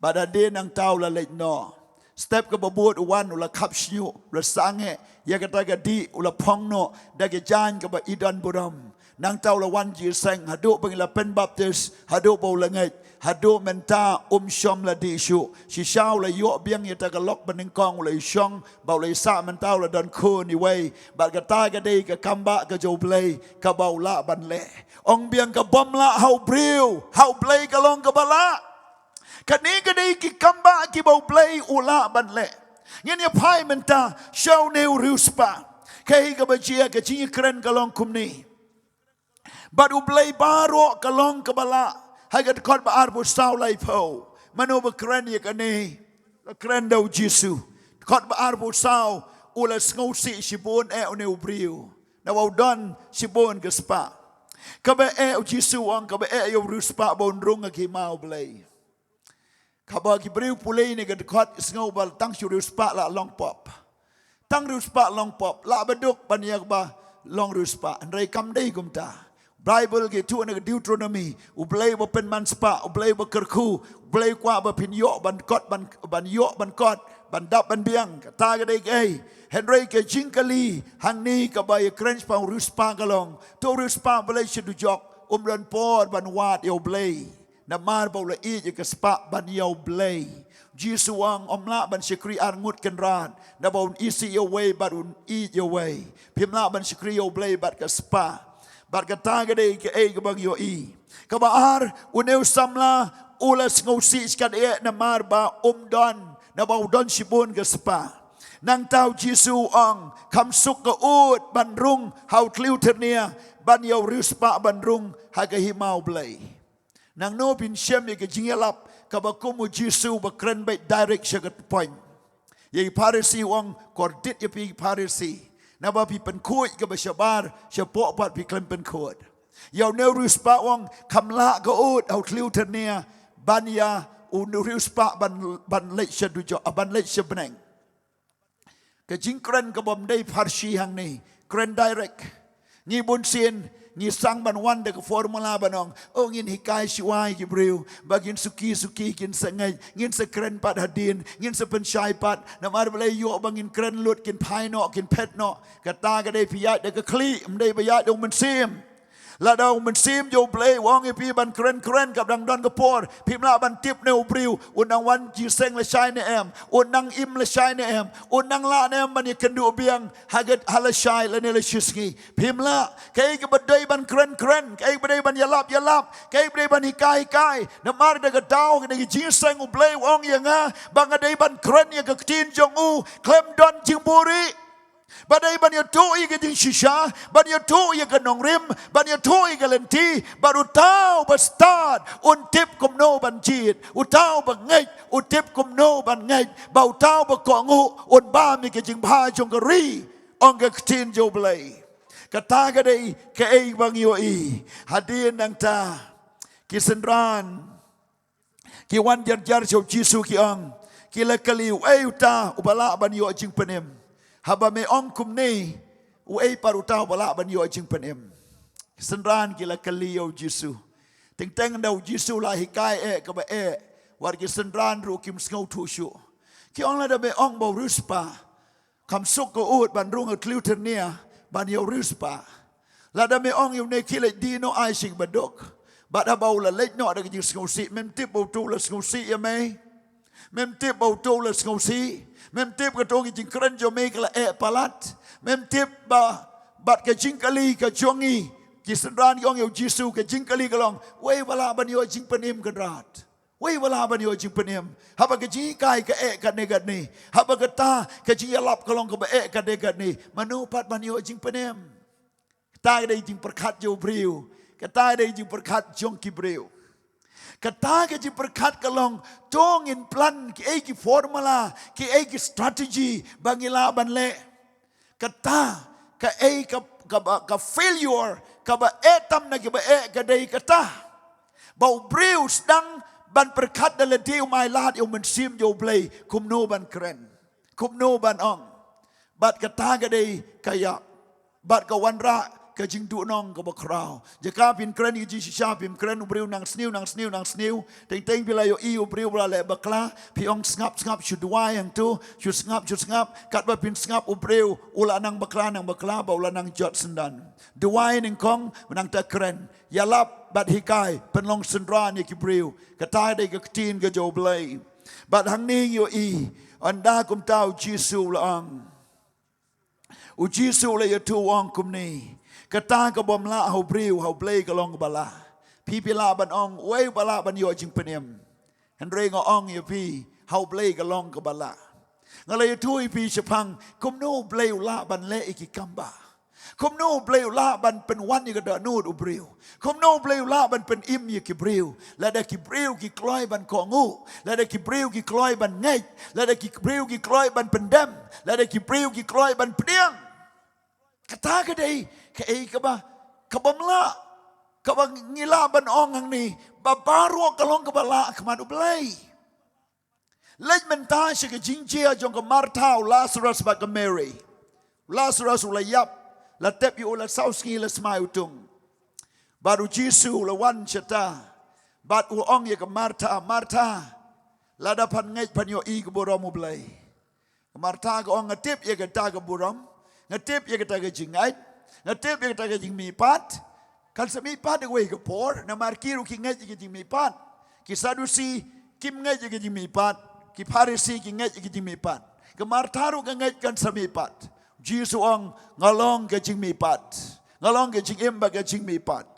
Bad hadien nangta u la leit noh. Step kaba bud u wan u la khap shñiuh, u la sangeh ïa kata ka dih, u la phong noh da ka jaiñ kaba i don burom. Nangta u la wan jingïaseng, haduh ba ngi la pynbaptis, haduh ba u la ngeit, haduh mynta um shym la dih shuh. Shisha u la ïoh biang ïa kata ka lok ba nyngkong, u la ïashong, ba u la ïasah mynta u la don khun iwei. Bad kata ka dei ka kambah ka jong U Blei kaba u lah ban leh. Ong biang, kaba ym lah ha u briew, ha U Blei ka long kaba lah. Kane ka dei ki kambah kiba U Blei u lah ban leh. Ngin ïa phai mynta sha une u riewspah. Kaei kaba jia, ka jingïakren ka long kumne. Bad U Blei baroh ka long kaba lah. Ha ka dkhot ba arphew saw, laiphew. Mano ba kren ïa kane? La kren da U Jisu. Dkhot ba arphew saw, u la sngewsih shibun eh une u briew. Naba u don shibun ka spah. Kaba eh, U Jisu u ong, kaba eh ïa u riewspah ba un rung ha ka hima U Blei. Kaba ki briew pule ne ka dkhot sngew ba tang shu riewspah la long pop. Tang riewspah long pop, lah ba duk ban ïa kaba long riewspah. Hynrei kam dei kumta. Baibl ka ïathuh na ka Deuteronomi, U Blei ba pynman spah, U Blei ba kyrkhu, U Blei kwah ba phin ïoh ban kot, ban, ban ïoh ban kot, ban dap ban biang, kata ka dei kaei. Hynrei ka jingkylli hangne kaba ïakren shaphang u riewspah ka long, to u riewspah ba leit sha dujok um don por ban wad ïa U Blei. Namar ba u la ïeit ïa ka spah ban ïa U Blei. Jisu u ong, ym lah ban shakri ar ngut kynrad, naba un isih ïa uwei bad un ïeit ïa uwei. Phim lah ban shakri ïa U Blei bad ka spah. Bad kata ka dei kaei kaba ngi ïohi. Kaba ar, une u samla u la sngewsih shikatdei namar ba um don, naba u don shibun ka spah. Nangta U Jisu u ong, kham suk ka ud ban rung ha u thliew tyrnia ban ïa u riewspah ban rung ha ka hima U Blei. Nangno phin shem ïa ka jingïalap kaba kum U Jisu ba kren beit direct sha ka point. Ïa ki Pharisi u ong, kordit ïa phi ki Pharisi. Naba phi pynkhuid kaba shabar, shapoh pat phi khlem pynkhuid. Ïa une u riewspah u ong, kham lah ka ud ha u thliew tyrnia ban ïa u riewspah ban, ban leit sha dujok, ah, ban leit sha bneng. Ka jingkren kaba ym dei pharshi hangne, kren direct. Ngi bunsien ngi sdang ban wan da ka formula ban ong, oh, ngin hikai shuwa ïa ki briew ba kin suki suki, kin sa ngeit, ngin sa kren pat hadien, ngin sa pynshai pat, namar balei, ïoh ba ngin kren lut kin phai noh, kin phet noh. Kata ka dei phi ïaid da ka khlieh, ym dei ba ïaid da u mynsiem. Lada u Mynsiem jong U Blei u ong ïa phi ban kren kren, kaba dang don ka por, phim lah ban tip ne u briew un nang wan jingïaseng lashai ne em, un nang im lashai ne em, un nang lah ne em ban ïakynduh biang ha ka, ha lashai lane lashisngi. Phim lah. Kaei kaba dei ban kren kren, kaei kaba dei ban ïalap ïalap, kaei kaba dei ban hikai hikai. Namar da ka daw kane ka jingïaseng, U Blei u ong ïa nga ba nga dei ban kren ïa ka ktien jong u khlem don jingbuhrieh. Ba dei ban ïathuh ïa ka jingshisha, ban ïathuh ïa ka nongrim, ban ïathuh ïa ka lynti, bad uta uba stad un tip kumno ban jied, uta uba ngeit un tip kumno ban ngeit, bad uta uba kohnguh un bam ïa ka jingbha jong ka ri, ong ka ktien jong U Blei. Kata ka dei kaei ba ngi ïohi. Hadien nangta ki synran ki wan jar jar sha U Jisu, ki ong, ki la kylli, uei uta uba lah ban ïoh jingpynim? Haba me ong kumne, uei pat uta uba lah ban ïoh jingpynim? Ki synran ki la kylli ïa U Jisu. Teng teng da U Jisu la hikai eh kaba eh, wat ki synran ruh kim sngewthuh shuh. Ki ong, lada me ong ba u riewspah, kam suk ka ud ban rung ha ka tliw tyrnia ban ïa u riewspah. Lada me ong ïa une, khie leit die noh, ai sha kiba duk. Bad haba u la leit noh da ka jingsngewsih, mem tip ba uto u la sngewsih ïa me. Mem tip ba uto u la sngewsih. Mem tip kato ka jingkren jong me ka la eh palat. Mem tip ba, bad ka jingkylli ka jong ngi, ki synran ki ong ïa U Jisu, ka jingkylli ka long, uei uba lah ban ïoh jingpynim, Kynrad? Uei uba lah ban ïoh jingpynim? Haba ka jinghikai ka eh katne katne, haba kata ka jingïalap ka long kaba eh katne katne, mano pat ban ïoh jingpynim? Kata ka dei jingpyrkhat jong u briew. Kata ka dei jingpyrkhat jong ki briew. Kata ka jingpyrkhat ka long, to ngin plan kiei ki formula, kiei ki strategy ba ngi lah ban leh. Kata kaei ka, kaba, ka failure, kaba eh tam na kiba eh, ka dei kata ba u briew u sdang ban pyrkhat da lade, um ailad ïa u Mynsiem jong U Blei kumno ban kren, kumno ban ong. Bad kata ka dei ka ïap, bad ka wanrah ka jingduhnong kaba khraw. Jaka phin kren ïa ka jingshisha, phim kren, u briew nang sniew, nang sniew, nang sniew. Teng teng phi la ïohi u briew ba la leh bakla, phi ong, sngap sngap, shu duwai hangto, shu sngap, shu sngap. Katba phin sngap, u briew u la nang bakla, nang bakla, bad u la nang jot syndon. Duwai nyngkong, nangta kren. Ïalap bad hikai, pynlong synran ïa ki briew. Kata dei ka ktien ka jong U Blei. Bad hangne ngi ïohi, ynda kumta U Jisu u la ong. U Jisu u la ïathuh, u ong kumne, kata ka bym lah ha u briew, ha U Blei ka long kaba lah. Phi phi lah ban ong, uei uba lah ban ïoh jingpynim? Hynrei nga ong ïa phi, ha U Blei ka long kaba lah. Nga la ïathuh ïa phi shaphang kumno U Blei u lah ban leh ïa ki kam ba, kumno U Blei u lah ban pynwan ïa ka dohnud u briew. Kumno U Blei u lah ban pynim ïa ki briew, lada ki briew ki kloi ban kohnguh, lada ki briew ki kloi ban ngeit, lada ki briew ki kloi ban pyndem, lada ki briew ki kloi ban pdiang. Kata ka dei kaei kaba, ka bym lah, kaba ngi lah ban ong hangne ba baroh ka long kaba lah ha khmat U Blei. Leit mynta sha ka jingjia jong ka Martha, u Lasarus bad ka Mary. U Lasarus u la ïap, la tep ïa u la saw sngi, la smai utung. Bad U Jisu u la wan shata, bad u ong ïa ka Martha, Martha, lada phan ngeit phan ïohi ka burom U Blei. Ka Martha ka ong, nga tip ïa kata ka burom, nga tip ïa kata ka jingngeit, nga tip ïa kata ka jingmihpat. Kan sa mihpat da kawei ka por, namar ki ruh ki ngeit ïa ka jingmihpat. Ki Sadusi kim ngeit ïa ka jingmihpat, ki Pharisi ki ngeit ïa ka jingmihpat. Ka Martha ruh ka ngeit kan sa mihpat. U Jisu u ong, nga long ka jingmihpat, nga long ka jingim bad ka jingmihpat.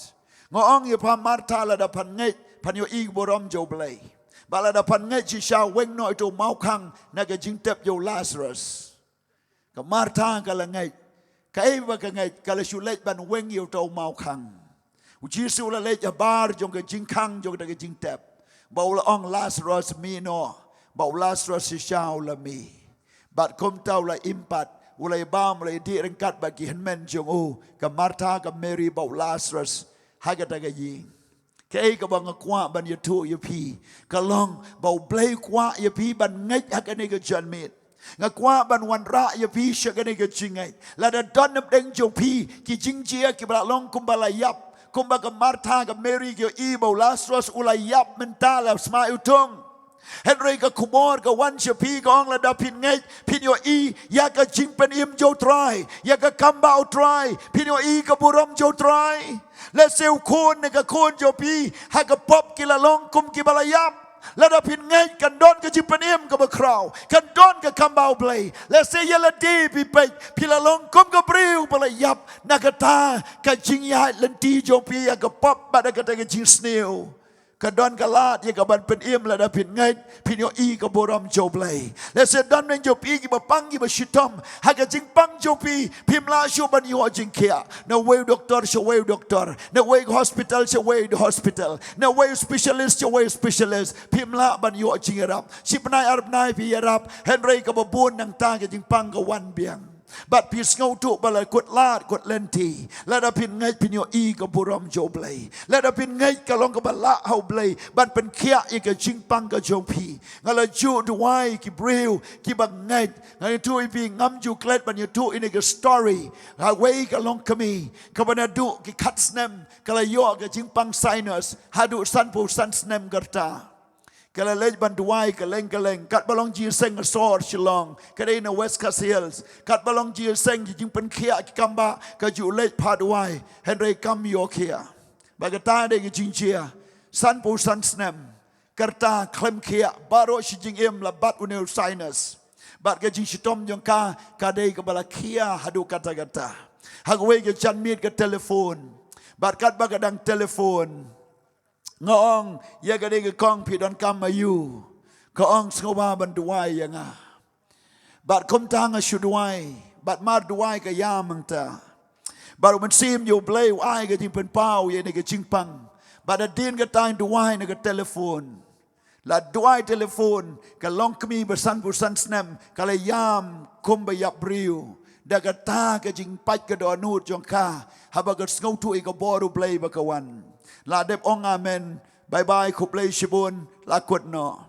Nga ong ïa pha Martha, lada phan ngeit phan ïohi ka burom jong U Blei. Bad lada phan ngeit shisha, weng noh ïa uto u mawkhang na ka jingtep jong u Lasarus. Ka Martha ka la ngeit. Kaei ba ka ngeit, ka la shu leit ban weng ïa uto u mawkhang. U Jisu u la leit habar jong ka jingkhang jong kata ka jingtep, bad u la ong, Lasarus, mih noh. Bad u Lasarus shisha u la mih. Bad kumta u la im pat, u la ïabam, u la ïadih ryngkat bad ki hynmen jong u, ka Martha, ka Mary bad u Lasarus, ha kata ka ïing. Kaei kaba nga kwah ban ïathuh ïa phi ka long ba U Blei u kwah ïa phi ban ngeit ha kane ka janmiet. Nga kwah ban wanrah ïa phi sha kane ka jingngeit. Lada don napdeng jong phi ki jingjia kiba la long kumba la ïap, kumba ka Martha, ka Mary ki ïohi ba u Lasarus u la ïap mynta, la smai utung. Hynrei ka khubor ka wan sha phi, ka ong lada phin ngeit, phin ïohi ïa ka jingpynim jong U Trai, ïa ka kam ba U Trai, phin ïohi ka burom jong U Trai. Lehse u khun ne ka khun jong phi ha ka pop ki la long kum ki ba la ïap. Lada phin ngeit kan don ka jingpynim kaba khraw, kan don ka kam ba U Blei. Lehse ïa lade phi peit phi la long kum ka briew ba la ïap na kata ka jingïaid lynti jong phi ïa ka pop bad na kata ka jingsniew. Ka don ka lad ïa ka ban pynim lada phin ngeit, phin ïohi ka burom jong U Blei. Lehse don neng jong phi kiba pang kiba shitom ha ka jingpang jong phi, phim lah shuh ban ïoh jingkhiah. Na wei u doktor sha wei u doktor, na wei ka hospital sha wei ka hospital, na wei u specialist sha wei u specialist, phim lah ban ïoh jingïarap. Shi bnai ar bnai phi ïarap, hynrei kaba bun nangta ka jingpang ka wan biang. Bad phi sngewthuh ba la kut lad kut lynti. Lada phin ngeit phin ïohi ka burom jong U Blei. Lada phin ngeit ka long kaba lah ha U Blei ban pynkhiah ïa ka jingpang ka jong phi. Nga la ju duwai ki briew kiba ngeit. Nga ïathuh ïa phi, ngam ju klet ban ïathuh ïa kane ka story. Ha wei ka longkmie kaba naduh ki khat snem ka la ïoh ka jingpang sinus haduh sanphew san snem ka rta. Ka la leit ban duwai kylleng kylleng, katba long jingïaseng ha sor Shillong, ka dei na West Khasi Hills, katba long jingïaseng ki jingpynkhiah ki kam ba, ka ju leit phah duwai, hynrei kam ïoh khiah. Bad kata dei ka jingjia, sanphew san snem ka rta khlem khiah, baroh shi jingim la bat une u sinus. Bad ka jingshitom jong ka, ka dei kaba la khiah haduh katta katta. Ha kawei ka janmiet ka telephone. Bad katba ka dang telephone, nga ong ïa kane ka kong, phi donkam aïu? Ka ong, sngewbha ban duwai ïa nga. Bad kumta nga shu duwai, bad mar duwai ka ïam hangta. Bad u Mynsiem jong U Blei u ai ka jingpynpaw ïa kane ka jingpang. Bad hadien kata in duwai na ka telephone. La duwai telephone, ka longkmie ba sanphew san snem ka la ïam kum ba ïap briew. Da kata ka jingpait ka dohnud jong ka, haba ka sngewthuh ïa ka bor U Blei ba ka wan. La dep ong amen, bye bye, khublei shibun, la kut noh.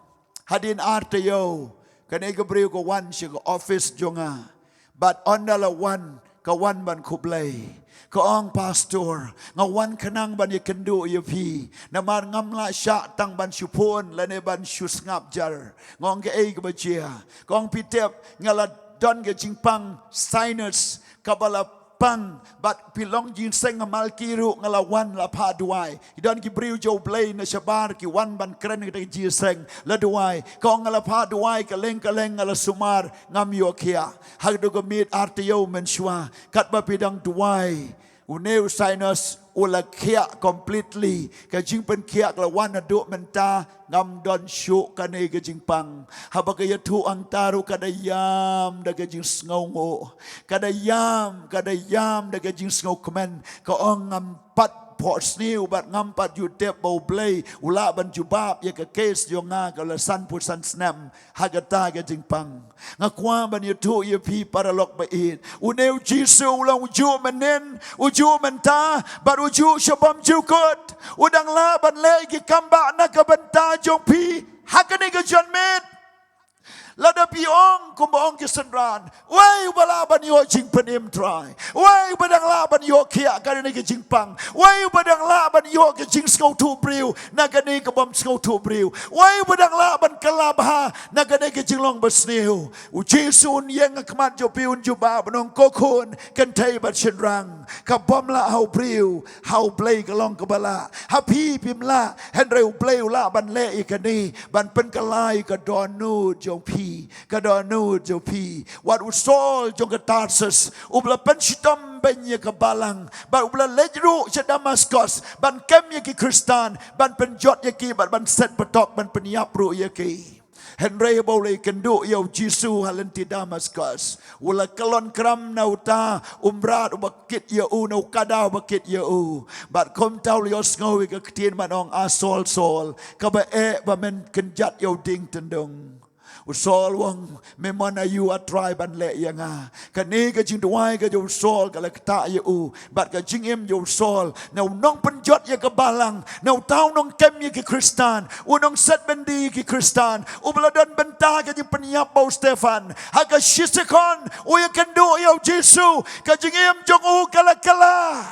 Hadien ar taïew, kane ka briew ka wan sha ka office jong nga. Bad ynda la wan, ka wan ban khublei. Ka ong, Pastor, nga wan khnang ban ïakynduh ïa phi. Namar ngam lah shah tang ban shu phone lane ban shu sngap jar. Nga ong, kaei kaba jia? Ka ong, phi tip, nga la don ka jingpang sinus kaba la pang, bad phi long jingïaseng ha Malki ruh, nga la wan la phah duwai. Ki don ki briew jong U Blei na shabar ki wan ban kren kata ka jingïaseng, la duwai. Ka ong, nga la phah duwai kylleng kylleng, nga la sumar, ngam ïoh khiah. Haduh ka miet ar taïew mynshuwa, katba phi dang duwai, une u sinus u la khiah completely. Ka jingpynkhiah ka la wan haduh mynta, ngam don shuh kane ka jingpang. Haba ka ïathuh hangta ruh ka da ïam da ka jingsngewnguh. Ka da ïam, ka da ïam da ka jingsngewkmen. Ka ong, ngam pat phohsniew bad ngam pat ju tip ba U Blei u lah ban jubab ïa ka case jong nga ka la sanphew san snem ha kata ka jingpang. Nga kwah ban ïathuh ïa phi paralok ba ïeit. Une U Jisu u long ujuh mynhynnin, ujuh mynta, bad ujuh sha bymjukut. U dang lah ban leh ki kam ba na ka bynta jong phi ha kane ka janmiet. Lada phi ong kumba ong ki synran, wei uba lah ban ïoh jingpynim Trai? Wei uba dang lah ban ïoh khiah kane ka jingpang? Wei uba dang lah ban ïoh ka jingsngewthuh briew na kane ka bym sngewthuh briew? Wei uba dang lah ban kylla bha na kane ka jinglong basniew? U Jisu un ïeng ha khmat jong phi, un jubab, un ong, ko khun, kynthei bad shynrang, ka bym lah ha u briew, ha U Blei ka long kaba lah. Ha phi phim lah, hynrei U Blei u lah ban leh ïa kane, ban pynkylla ïa ka dohnud jong phi, ka dohnud jong phi. Wat u Saul jong ka Tarsus, uba la pynshitom beiñ ïa ka balang, bad uba la leit ruh sha Damaskos ban kem ïa ki Khristan, ban pynjot ïa ki, bad ban set patok ban pynïap ruh ïa ki. Hynrei haba u la ïakynduh ïa U Jisu ha lynti Damaskos, u la kyllon kram na uta u mrad uba kit ïa u, na u kada uba kit ïa u. Bad kumta u la ïohsngew ïa ka ktien ban ong, a Saul, Saul, kaba eh ba men kynjat ïa u dieng tyndong. U Saul u ong, me mon aïu, A Trai, ban leh ïa nga? Kane ka jingduwai ka jong u Saul ka la ktah ïa u. Bad ka jingim jong u Saul, na u nongpynjot ïa ka balang, na uta u nongkem ïa ki Khristan, u nongset byndi ïa ki Khristan, uba la don bynta ka jingpynïap ba u Stephan, ha ka shisykhon u ïakynduh ïa U Jisu, ka jingim jong u ka la kylla.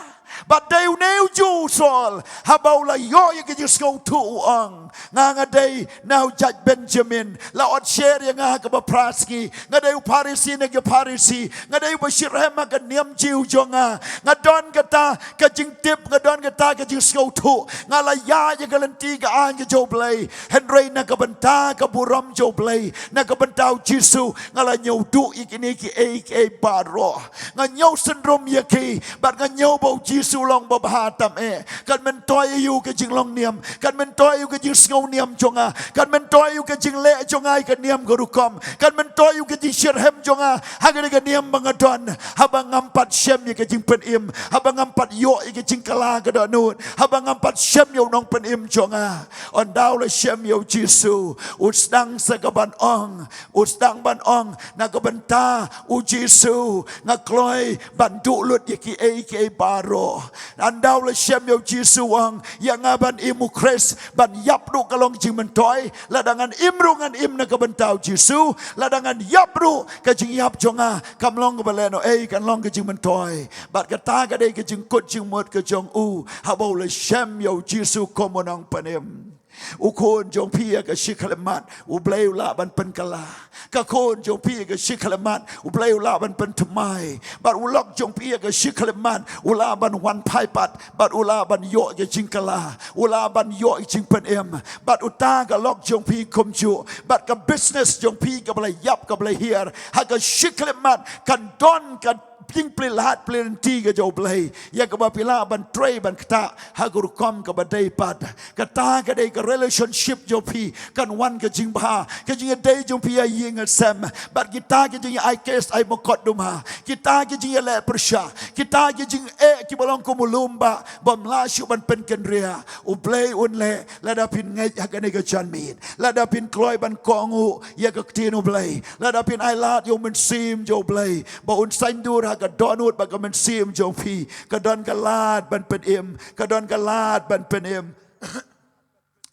Bad dei une u Jew u Saul, haba u la ïoh ïa ka jingsngewthuh u ong, nga nga dei na u jait Benjamin, la ot sher ïa nga ha kaba phra sngi, nga dei u Pharisi na ki Pharisi, nga dei uba shitrhem ha ka niam Jiw jong nga, nga don kata ka jingtip, nga don kata ka jingsngewthuh, nga la ïaid ïa ka lynti ka aiñ ka jong U Blei, hynrei na ka bynta ka burom jong U Blei, na ka bynta U Jisu, nga la ñiew duh ïa kine kiei kiei baroh. Nga ñiew synrum ïa ki, bad nga ñiew ba U Jisu u long babha tam eh. Kan myntoi ïa u ka jinglong niam, kan myntoi ïa u ka jingsngew niam jong nga, kan myntoi ïa u ka jingleh jong nga ïa ka niam ka rukom, kan myntoi ïa u ka jingshitrhem jong nga ha kane ka niam ba nga don, haba ngam pat shem ïa ka jingpynim, haba ngam pat ïoh ïa ka jingkylla ka dohnud, haba ngam pat shem ïa u nongpynim jong nga. Ynda u la shem ïa U Jisu, u sdang sa ka ban ong, u sdang ban ong, na ka bynta U Jisu nga kloi ban duh lut ïa kiei kiei baroh. Ynda u la shem ïa U Jisu u ong, ïa nga ban im u Khrist, ban ïap ruh ka long jingmyntoi. Lada ngan im ruh ngan im na ka bynta U Jisu, lada ngan ïap ruh ka jingïap jong nga kam long kaba lehnohei, kan long ka jingmyntoi. Bad kata ka dei ka jingkut jingmut ka jong u haba u la shem ïa U Jisu kum u nongpynim. U khun jong phi ha ka shi khyllipmat, U Blei u lah ban pynkylla. Ka khun jong phi ha ka shi khyllipmat, U Blei u lah ban pynthymmai. Bad u lok jong phi ha ka shi khyllipmat, u lah ban wan phai pat, bad u lah ban ïoh ka jingkylla, u lah ban ïoh ka jingpynim. Bad uta ka lok jong phi kumjuh, bad ka business jong phi kaba la ïap kaba la hiar ha ka shi khyllipmat, kan don ka jingplie lad plie lynti ka jong U Blei, ïa kaba phi lah ban trei ban ktah ha ka rukom kaba dei pat. Kata ka dei ka relationship jong phi, kan wan ka jingbha, ka jingïadei jong phi ïa ïing ïa sem. Bad kita ki jingïa ai kes ai mukotduma, kita ki jingïaleh pyrshah, kita ki jingeh kiba long kum u lum ba bym lah shuh ban pynkynriah, U Blei un leh lada phin ngeit ha kane ka janmiet, lada phin kloi ban kohnguh ïa ka ktien U Blei, lada phin ai lad ïa U Mynsiem jong U Blei ba un saiñdur ha ka dohnud bad ka mynsiem jong phi. Ka don ka lad ban pynim, ka don ka lad ban pynim.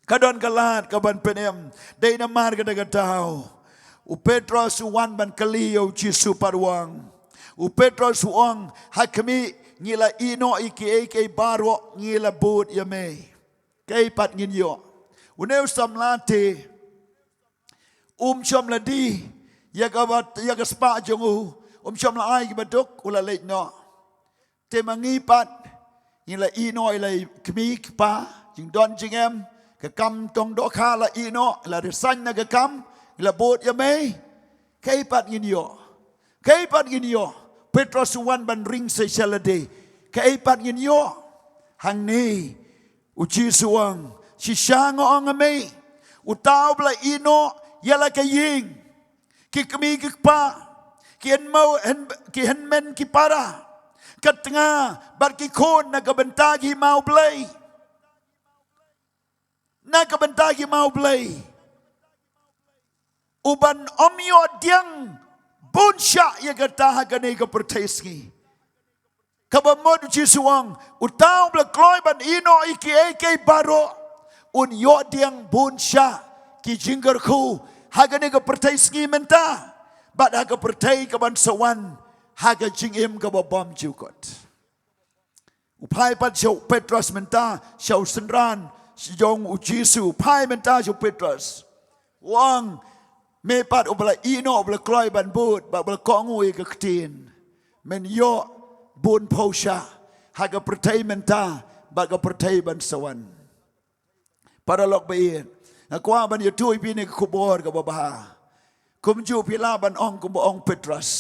Ka don ka lad ka ban pynim. Dei namar kata ka daw u Petros u wan ban kylli ïa U Jisu pat u ong. U Petros u ong, ha khmih, ngi la ïeh noh ïa kiei kiei baroh, ngi la bud ïa me. Kaei pat ngin ïoh? Une u samla te um shym la die ïa ka ba, ïa ka spah jong u, um shym la ai kiba duk, u la leit noh. Te ma ngi pat, ngi la ïeh noh ïa la i kmie i kpa, jingdon jingem, ka kam tong dohkha la ïeh noh, la resign na ka kam, ngi la bud ïa me. Kaei pat ngin ïoh? Kaei pat ngin ïoh? Petros u wan ban ring sa sha lade. Kaei pat ngin ïoh? Hangne U Jisu u ong, shisha nga ong ha me, uta uba la ïeh noh ïa la ka ïing, ki kmie ki kpa, ki hynmen, hyn-, ki hynmen ki para, ka tnga bad ki khun na ka bynta ki hima U Blei, na ka bynta ki hima U Blei, u ban ym ïoh diang bun shah ïa kata ha kane ka pyrthei sngi. Kaba mut U Jisu u ong, uta uba la kloi ban ïeh noh ïa kiei kiei baroh, un ïoh diang bun shah ki jingkyrkhu ha kane ka pyrthei sngi mynta, bad ha ka pyrthei ka ban sa wan ha ka jingim kaba bymjukut. U phai pat sha u Petros mynta, sha u synran jong U Jisu, u phai mynta sha u Petros. U ong, me pat uba la ïeh noh, uba la kloi ban bud, bad uba la kohnguh ïa ka ktien, men ïoh bun phew shah ha ka pyrthei mynta bad ka pyrthei ban sa wan. Paralok ba ïeit, nga kwah ban ïathuh ïa phi ïa kane ka khubor kaba bha. Kumjuh phi lah ban ong kumba ong Petros,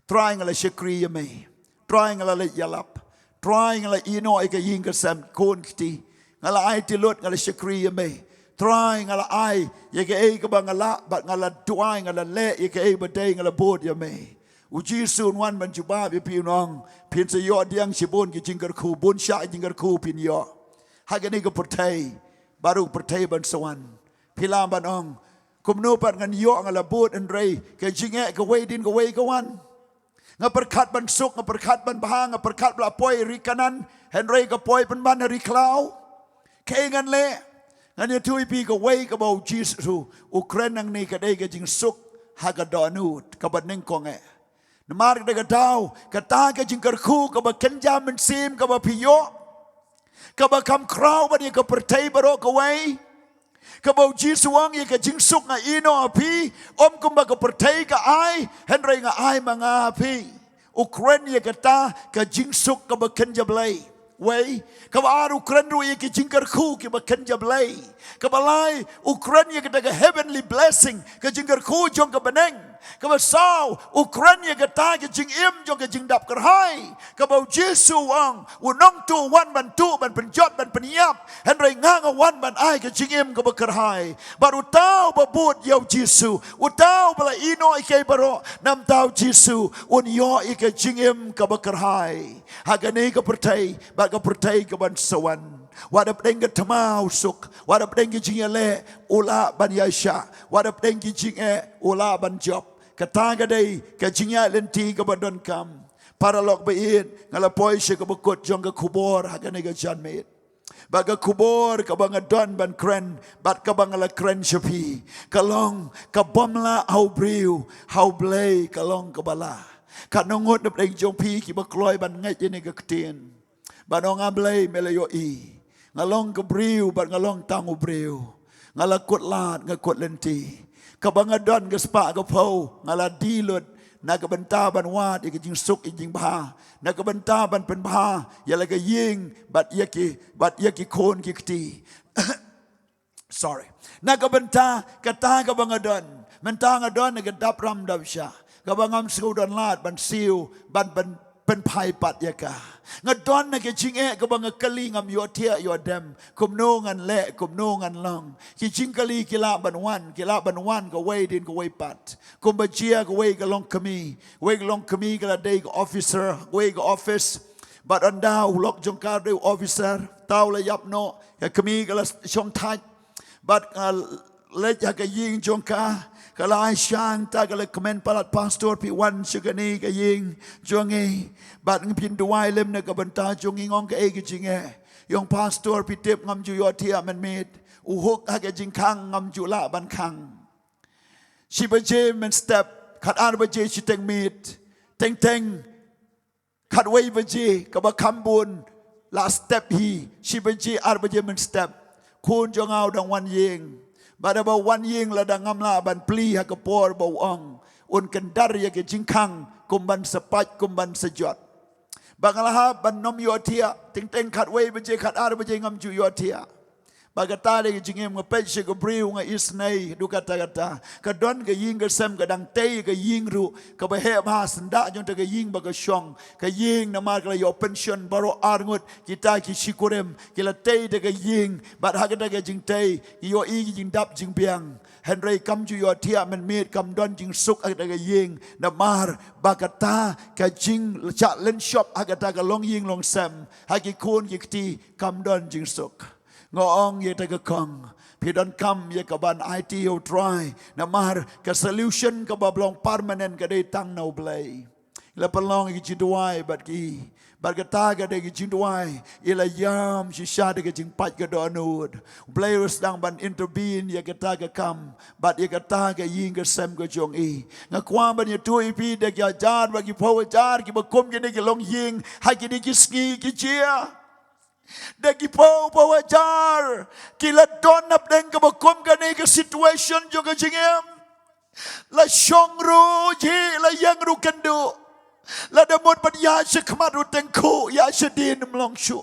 Trai, nga la shakri ïa me. Trai, nga la leit ïalap. Trai, nga la ïeh noh ïa ka ïing ka sem, khun kti. Nga la aiti lut, nga la shakri ïa me. Trai, nga la ai ïa kaei kaba nga lah, bad nga la duwai, nga la leh ïa kaei ba dei, nga la bud ïa me. U Jisu un wan ban jubab ïa phi, un ong, phin sa ïoh diang shibun ki jingkyrkhu, bun shah ki jingkyrkhu phin ïoh ha kane ka pyrthei bad ruh ka pyrthei ban sa wan. Phi lah ban ong, kumno pat ngan ïoh, nga la bud, hynrei ka jingeh kawei din kawei ka wan. Nga pyrkhat ban suk, nga pyrkhat ban bha, nga pyrkhat ba la poi ri Kanaan, hynrei ka poi pynban ha ri khlaw. Kaei ngan leh? Ngan ïathuh ïa phi kawei kaba U Jisu u kren nangne, ka dei ka jingsuk ha ka dohnud kaba nyngkong eh. Namar kata ka daw, kata ka jingkyrkhu kaba kynja mynsiem kaba phi ïoh, kaba kham khraw ban ïa ka pyrthei baroh kawei. Kaba U Jisu u ong, ïa ka jingsuk nga ai noh ha phi, ym kumba ka pyrthei ka ai, hynrei nga ai ma nga ha phi. U kren ïa kata ka jingsuk kaba kynja Blei. Wei, kaba ar u kren ruh ïa ki jingkyrkhu kiba kynja Blei. Kaba lai, u kren ïa kata ka heavenly blessing, ka jingkyrkhu jong ka bneng. Kaba saw, u kren ïa kata ka jingim jong ka jingdap kyrhai. Kaba U Jisu u ong, u nongtuh u wan ban tuh, ban pynjot, ban pynïap. Hynrei nga nga wan ban ai ka jingim kaba kyrhai. Bad uta uba bud ïa U Jisu, uta uba la ïehnoh ïa kiei baroh namar U Jisu, un ïoh ïa ka jingim kaba kyrhai ha kane ka pyrthei bad ka pyrthei kaban sa wan. Wat hapdeng ka thma u suk, wat hapdeng ka jingïaleh u lah ban ïaishah, wat hapdeng ka jingeh u lah ban jop. Kata ka dei ka jingïaid lynti kaba donkam. Paralok ba ïeit, nga la poi sha kaba kut jong ka khubor ha kane ka janmiet. Bad ka khubor kaba nga don ban kren, bad kaba nga la kren sha phi, ka long, ka bym lah ha u briew, ha U Blei ka long kaba lah. Katno ngut na pdeng jong phi kiba kloi ban ngeit ïa kane ka ktien? Ban ong, A Blei, me la ïohi, nga long ka briew bad nga long tang u briew. Nga la kut lad, nga kut lynti. Kaba nga don ka spah ka phew nga la die lut na ka bynta ban wad ïa ka jingsuk ïa ka jingbha, na ka bynta ban pynbha ïa la ka ïing bad ïa ki, bad ïa ki khun ki kti. Sorry. Na ka bynta kata kaba nga don, mynta nga don ha ka dap ram dap shah, kaba ngam sngewdon lad ban siew, ban, ban pynphai pat ïa ka. Nga don ha ka jingeh kaba nga kylli, ngam ïohthiah ïoh dem, kumno ngan leh, kumno ngan long. Ki jingkylli ki lah ban wan, ki lah ban wan kawei hadien kawei pat. Kumba jia kawei ka longkmie, kawei ka longkmie ka la dei ka officer kawei ka office. Bad ynda u lok jong ka dei u officer, uta u la ïap noh, ka kmie ka la shong thait. Bad, uh, leit ha ka ïing jong ka, ka la ai shang, ta ka la kmen palat, Pastor, phi wan sha kane ka ïing jong ngi, bad ngin pynduwai lem na ka bynta jong ngi. Nga ong, kaei ka jingeh? I ong, Pastor, phi tip ngam ju ïohthiah mynmiet. U hook ha ka jingkhang, ngam ju lah ban khang. Shi baje mynstep, khatar baje shiteng miet, teng teng khatwei baje, kaba kham bun la step hi, shi baje, ar baje mynstep, khun jong nga u dang wan ïing. Bad haba u wan ïing, lada ngam lah ban plie ha ka por ba u ong, un kyndar ïa ka jingkhang kum ban sa pait, kum ban sa jot. Ba nga la hap ban ym ïohthiah, teng teng khatwei baje, khatar baje ngam ju ïohthiah. Ba kata dei ka jingim. Nga peit sha ka briew, nga isynei haduh katta katta. Ka don ka ïing ka sem, ka dang tei ka ïing ruh, kaba heh bha, syndah jong kata ka ïing ba ka shong. Ka ïing, namar ka la ïoh pension baroh ar ngut, kita ki shikurim, ki la tei da ka ïing, bad ha kata ka jingtei ki ïohi ki jingdap jingbiang. Hynrei kam ju ïohthiah mynmiet, kam don jingsuk ha kata ka ïing, namar ba kata ka jingshah lynshop ha kata ka longïing longsem, ha ki khun ki kti, kam don jingsuk. Nga ong ïa kata ka kong, phi donkam ïa kaban aiti ïa U Trai, namar ka solution kaba long permanent ka dei tang na U Blei. La pynlong ïa ka jingduwai bad ki, bad kata ka dei ka jingduwai, i la ïam shisha da ka jingpait ka dohnud. U Blei u sdang ban intervene ïa kata ka kam bad ïa kata ka ïing ka sem ka jong i. Nga kwah ban ïathuh ïa phi, da ki hajar bad ki phew hajar kiba kum kine ki longïing ha kine ki sngi ki jia. Da ki phew phew hajar ki la don hapdeng kaba kum kane ka situation jong ka jingim. La shong ruh jhieh, la ïeng ruh kynduh. Lada mut ban ïaid sha khmat ruh tyngkhuh, ïaid shadien ym long shuh.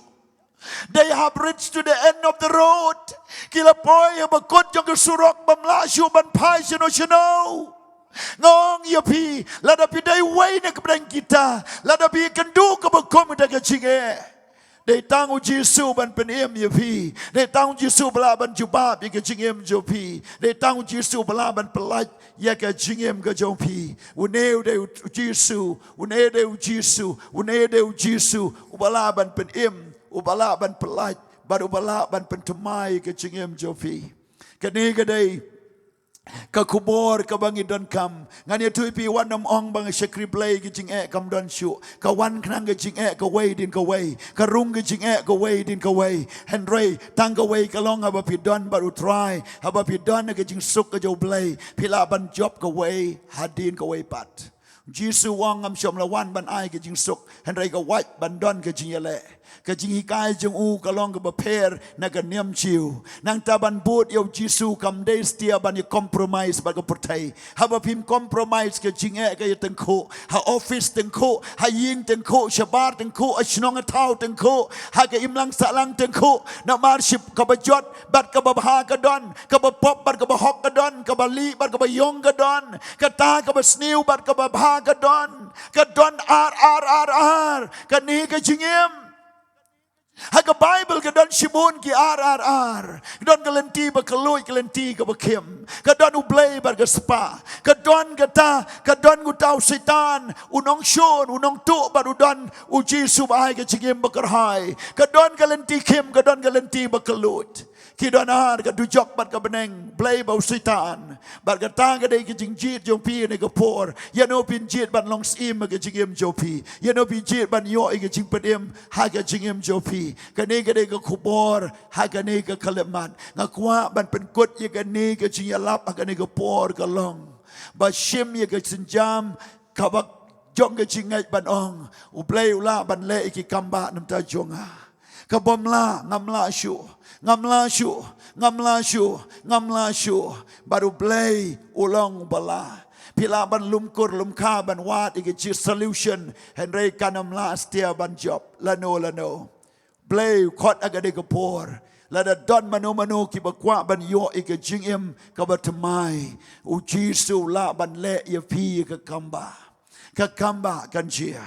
They have reached to the end of the road. Ki la poi ha bakut jong ka surok bym lah shuh ban phai shano shano. Nga ong ïa phi, lada phi dei uwei na ka pdeng kita, lada phi ïakynduh kaba kum da ka jingeh, dei tang U Jisu ban pynim ïa phi. Dei tang U Jisu ba lah ban jubab ïa ka jingim jong phi. Dei tang U Jisu ba lah ban pyllait ïa ka jingim ka jong phi. Une u dei U Jisu, une u dei U Jisu, une u dei U Jisu uba lah ban pynim, uba lah ban pyllait, bad uba lah ban pynthymmai ïa ka jingim jong phi. Kane ka dei ka khubor kaba ngi donkam. Ngan ïathuh ïa phi, wat nym ong ba nga shakri Blei, ka jingeh kam don shuh. Ka wan khnang ka jingeh kawei hadien kawei. Ka rung ka jingeh kawei hadien kawei. Hynrei tang kawei ka long, haba phi don bad U Trai, haba phi don ha ka jingsuk ka jong U Blei, phi lah ban jop kawei hadien kawei pat. Jisu u ong, ngam shym la wan ban ai ka jingsuk, hynrei ka wait ban don ka jingïaleh. Ka jinghikai jong u ka long kaba pher na ka niam Jiw. Nangta ban bud ïa u Jisu kam dei satia ban ïa compromise bad ka pyrthei. Haba phim compromise, ka jingeh ka ïa tyngkhuh, ha office tyngkhuh, ha ïing tyngkhuh, shabar tyngkhuh, ha shnong ha thaw tyngkhuh, ha ka imlang sahlang tyngkhuh. Namar shi kaba jot bad kaba bha ka don, kaba pop bad kaba hok ka don, kaba lieh bad kaba ïong ka don, kata kaba sniew bad kaba bha ka don. Ka don ar, ar, ar, ar. Kane ka jingim. Ha ka Baibl ka don shibun ki ar, ar, ar. Ka don ka lynti ba kylluid, ka lynti kaba khim. Ka don U Blei bad ka spah. Ka don kata, ka don uta u Soitan, u nongshun, u nongtuh, bad u don u Jisu ba ai ka jingim ba kyrhai. Ka don ka lynti khim, ka don ka lynti ba kylluid. Ki don ar, ka dujok bad ka bneng, Blei bad u Soitan. Bad kata ka dei ka jingjied jong phi ha kane ka por. Ïano phin jied ban long syiem ha ka jingim jong phi? Ïano phin jied ban ïoh ïa ka jingpynim ha ka jingim jong phi? Kane ka dei ka khubor ha kane ka khyllipmat. Nga kwah ban pynkut ïa kane ka jingïalap ha kane ka por, ka long ba shim ïa ka sienjam kaba jong ka jingngeit ban ong, U Blei u lah ban leh ïa ki kambah na ka bynta jong nga. Ka bym lah, ngam lah shuh, ngam lah shuh, ngam lah shuh, ngam lah shuh. Bad U Blei u long uba lah. Phi lah ban lum kur lum kha ban wad ïa ka solution, hynrei kan ym lah satia ban jop lano lano. Blei u khot ha kane ka por. Lada don mano mano kiba kwah ban ïoh ïa ka jingim kaba thymmai, u Jisu u lah ban leh ïa phi ïa ka kambah. Ka kambah kan jia.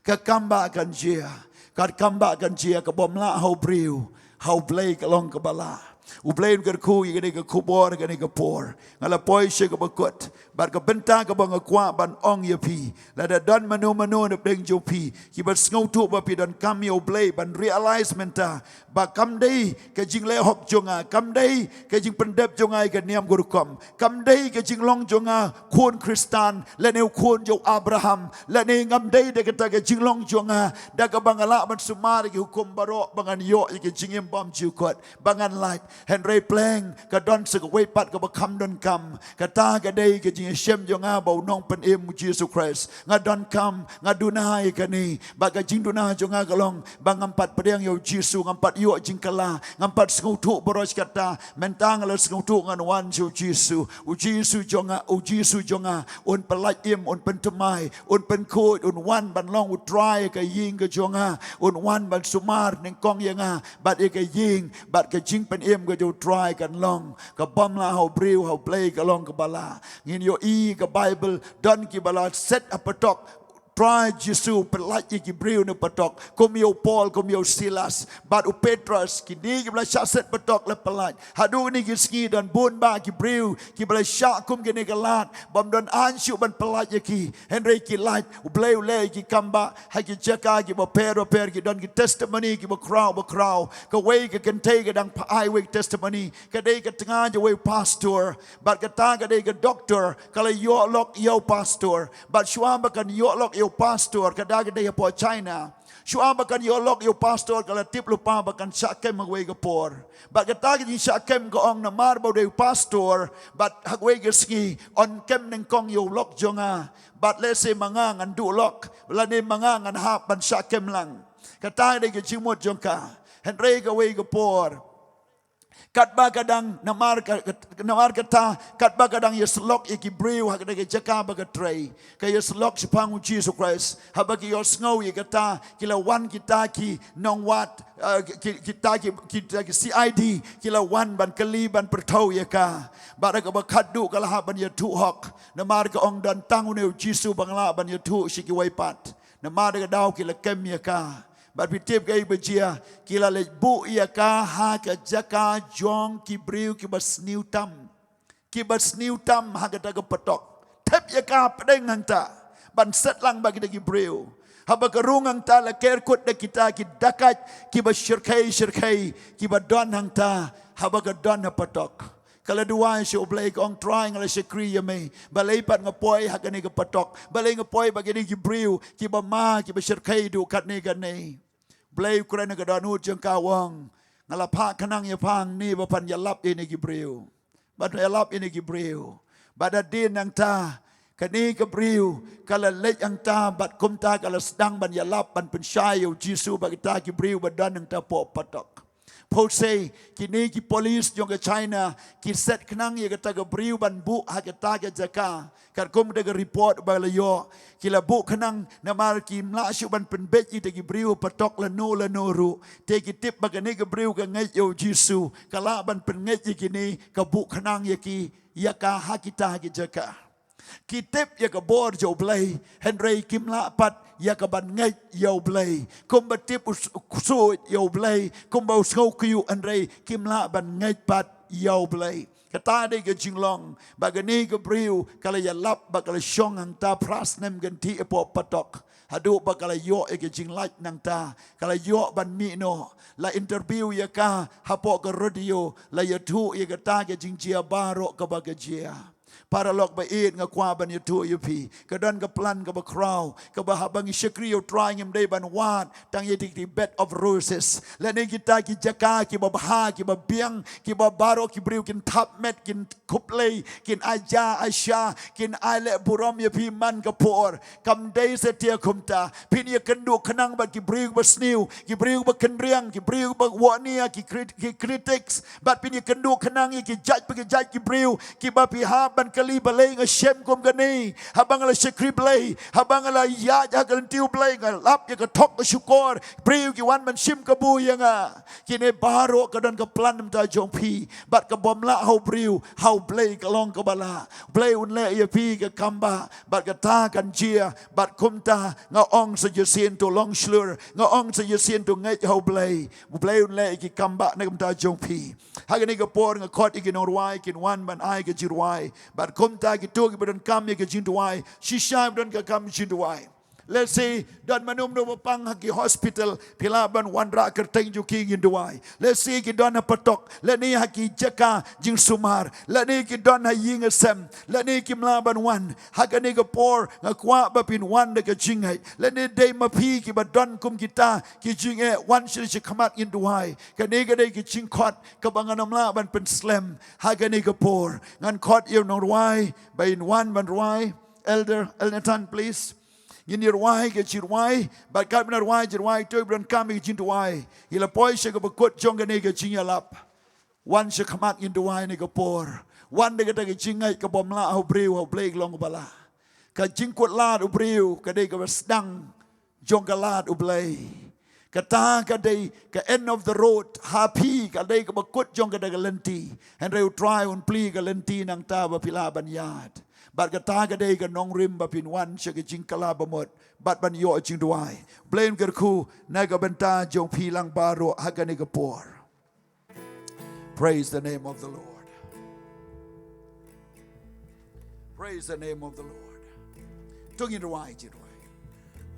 Ka kambah kan jia. Ka kambah kan jia, ka bym lah ha u briew. Ha U Blei ka long kaba lah. U Blei un kyrkhu ïa kane ka khubor ha kane ka por. Nga la poi sha kaba kut. Bad ka bynta kaba nga kwah ban ong ïa phi, lada don mano mano na pdeng jong phi kiba sngewthuh ba phi donkam ïa U Blei, ban realize mynta ba kam dei ka jingleh hok jong nga, kam dei ka jingpyndep jong nga ïa ka niam ka rukom, kam dei ka jinglong jong nga khun Khristan lane u khun jong u Abraham, lane ngam dei da kata ka jinglong jong nga da kaba nga lah ban sumar ïa ki hukum baroh ba ngan ïoh ïa ka jingim bymjukut, ba ngan lait. Hynrei pleng ka don sa kawei pat kaba kham donkam. Kata ka dei ka jingïashem jong nga ba u Nongpynim u Jisu Khrist. Nga donkam, nga duna ïa kane. Bad ka jingduna jong nga ka long ba ngam pat pdiang ïa u Jisu, ngam pat ïoh jingkylla, ngam pat sngewthuh baroh shi katta. Mynta nga la sngewthuh, ngan wan sha u Jisu. U Jisu jong nga, u Jisu jong nga un pyllait im, un pynthymmai, un pynkhuid, un wan ban long u Trai ha ka ïing ka jong nga, un wan ban sumar nyngkong ïa nga bad ïa ka ïing, bad ka jingpynim ka jong u Trai kan long. Ka bym lah ha u briew, ha U Blei ka long kaba lah. Ngin ïohi ha ka Baibl, don kiba la set ha patok, Trai Jisu pyllait ïa ki briew na patok, kum ïa u Paul, kum ïa u Silas bad u Petros, kine kiba la shah set patok la pyllait. Haduh kine ki sngi don bun bah ki briew kiba la shah kum kine ki lad, bym don aiñ shuh ban pyllait ïa ki, hynrei ki lait. U Blei u leh ïa ki kambah ha ki jaka kiba pher bapher, ki don ki testimony kiba khraw bakhraw. Kawei ka kynthei ka dang phah ai wei ka testimony, ka dei ka tnga jong uwei u pastor, bad kata ka dei ka doktor, ka la ïoh lok ïa u pastor. Bad shuwa ba kan ïoh lok ïa u pastor, ka da ka dei hapoh China. Shuwa ba kan ïoh lok ïa u pastor, ka la tip lypa ba kan shah kem ha kawei ka por. Bad kata ka jingshah kem, ka ong, namar ba u dei u pastor, bad ha kawei ka sngi yn kem nyngkong ïa u lok jong nga. Bad lehse ma nga ngan duh lok, lane ma nga ngan hap ban shah kem lang. Kata ka dei ka jingmut jong ka. Hynrei kawei ka por, katba ka dang, namar ka, namar kata, katba ka dang ïasyllok ïa ki briew ha kata ka jaka ba ka trei, ka ïasyllok shaphang u Jisu Khrist. Haba ki ïohsngew ïa kata, ki la wan kita ki nongwad, eh, ki, kita ki, kita ki C I D, ki la wan ban kylli, ban pyrthew ïa ka. Bad ha kaba khatduh ka la hap ban ïathuh hok. Namar ka ong, don tang une u Jisu ba nga lah ban ïathuh sha kiwei pat. Namar ka daw ki la kem ïa ka. Bad phi tip kaei ba jia, ki la leit buh ïa ka ha ka jaka jong ki briew kiba sniew tam. Kiba sniew tam ha kata ka patok. Thep ïa ka pdeng hangta ban set lang bad kita ki briew. Haba ka rung hangta la ker kut da kita ki dakait kiba shyrkhei shyrkhei kiba don hangta, haba ka don ha patok. Ka la duwai sha U Blei, ka ong, Trai, nga la shakri ïa me. Balei pat nga poi ha kane ka patok? Balei nga poi bad kine ki briew kiba ma, kiba shyrkhei duh katne katne? Blei u kren ha ka dohnud jong ka, u ong, nga la phah khnang ïa pha hangne ba phan ïalap ïa kine ki briew. Ban ïalap ïa kine ki briew. Bad hadien nangta Kane ka briew ka la leit hangta bad kumta ka la sdang ban ïalap ban pynshai ïa u Jisu bad kita ki briew ba don hangta hapoh patok. Phi sei, kine ki police jong ka China ki set khnang ïa kata ka briew ban buh ha kata ka jaka. Katkum da ka report ba la ïoh, ki la buh khnang namar kim lah shuh ban pynbeit ïa kita ki briew patok lano lano ruh. Te ki tip ba kane ka briew ka ngeit ïa u Jisu, ka lah ban pynngeit ïa kine, ka buh khnang ïa ki, ïa ka ha kita ki jaka. Ki tip ïa ka bor jong U Blei, hynrei kim lah pat ïa ka ban ngeit ïa U Blei. Kumba tip u s-, u ksuid ïa U Blei, kumba u sngew kyiuh, hynrei kim lah ban ngeit pat ïa U Blei. Kata dei ka jinglong ba kane ka briew ka la ïalap ba ka la shong hangta phra snem kynthih hapoh patok. Haduh ba ka la ïoh ïa ka jinglait nangta, ka la ïoh ban mih noh, la interview ïa ka hapoh ka radio, la ïathuh ïa kata ka jingjia baroh kaba ka jia. Paralok ba ïeit, nga kwah ban ïathuh ïa phi, ka don ka plan kaba khraw, kaba haba ngi shakri ïa U Trai ngim dei ban wad tang ïa ki bed of roses lane kita ki jaka kiba bha, kiba biang, kiba baroh ki briew kin thap met, kin khublei, kin ai ja ai sha, kin ai leh burom ïa phi man ka por. Kam dei satia kumta. Phin ïakynduh khnang bad ki briew ba sniew, ki briew ba kynriang, ki briew ba wahnia, ki crit-, ki critics. Bad phin ïakynduh khnang ïa ki jait pa ki jait ki briew kiba phi hap ban kylli, balei nga shem kum kane? Haba nga la shakri Blei, haba nga la ïaid ha ka lynti U Blei, nga lap ïa ka thok ka shukor, briew ki wan ban shim kabu ïa nga. Kine baroh ka don ka plan mynta jong phi. Bad ka bym lah ha u briew, ha U Blei ka long kaba lah. Blei un leh ïa phi ka kambah, bad kata kan jia. Bad kumta nga ong sa shisien to long shlur, nga ong sa shisien to ngeit ha U Blei. U Blei un leh ïa ki kambah na ka bynta jong phi. Ha kane ka por nga khot ïa ki nongrwai kin wan ban ai ka jingrwai. Bad kumta kito kiba donkam ïa ka jingduwai, shisha ba donkam jingduwai. Lehse don mano mano ba pang ha ki hospital, phi lah ban wanrah kyrteng jong ki ngin duwai. Lehse ki don ha patok, lane ha ki jaka jingsumar, lane ki don ha ïing ha sem, lane kim lah ban wan. Ha kane ka por nga kwah ba phin wan da ka jingngeit. Lane dei ma phi kiba don kum kita ki jingeh, wan sha, sha khmat ngin duwai. Kane ka dei ka jingkhot kaba ngan ym lah ban pynslem ha kane ka por. Ngan khot ïa u nongrwai ba in wan ban rwai. Elder, Elder Nathan, please. Ngin ïa rwai ka jingrwai, bad katba ngi rwai jingrwai, to ba donkam ïa ka jingduwai, ïa la poi sha kaba kut jong kane ka jingïalap. Wan sha khmat ngin duwai ha kane ka por. Wan da kata ka jingngeit ka bym lah ha u briew, ha U Blei ka long kaba lah. Ka jingkut lad u briew ka dei kaba sdang jong ka lad U Blei. Kata ka dei ka end of the road ha phi, ka dei kaba kut jong kata ka lynti. Hynrei U Trai un plie ka lynti nangta ba phi lah ban ïaid. Bad kata ka dei ka nongrim ba phin wan sha ka jingkylla bamut bad ban ïoh jingduwai. Blei un kyrkhu na ka bynta jong phi lang baroh ha kane ka por. Praise the name of the Lord. Praise the name of the Lord. To ngin rwai, ngin rwai.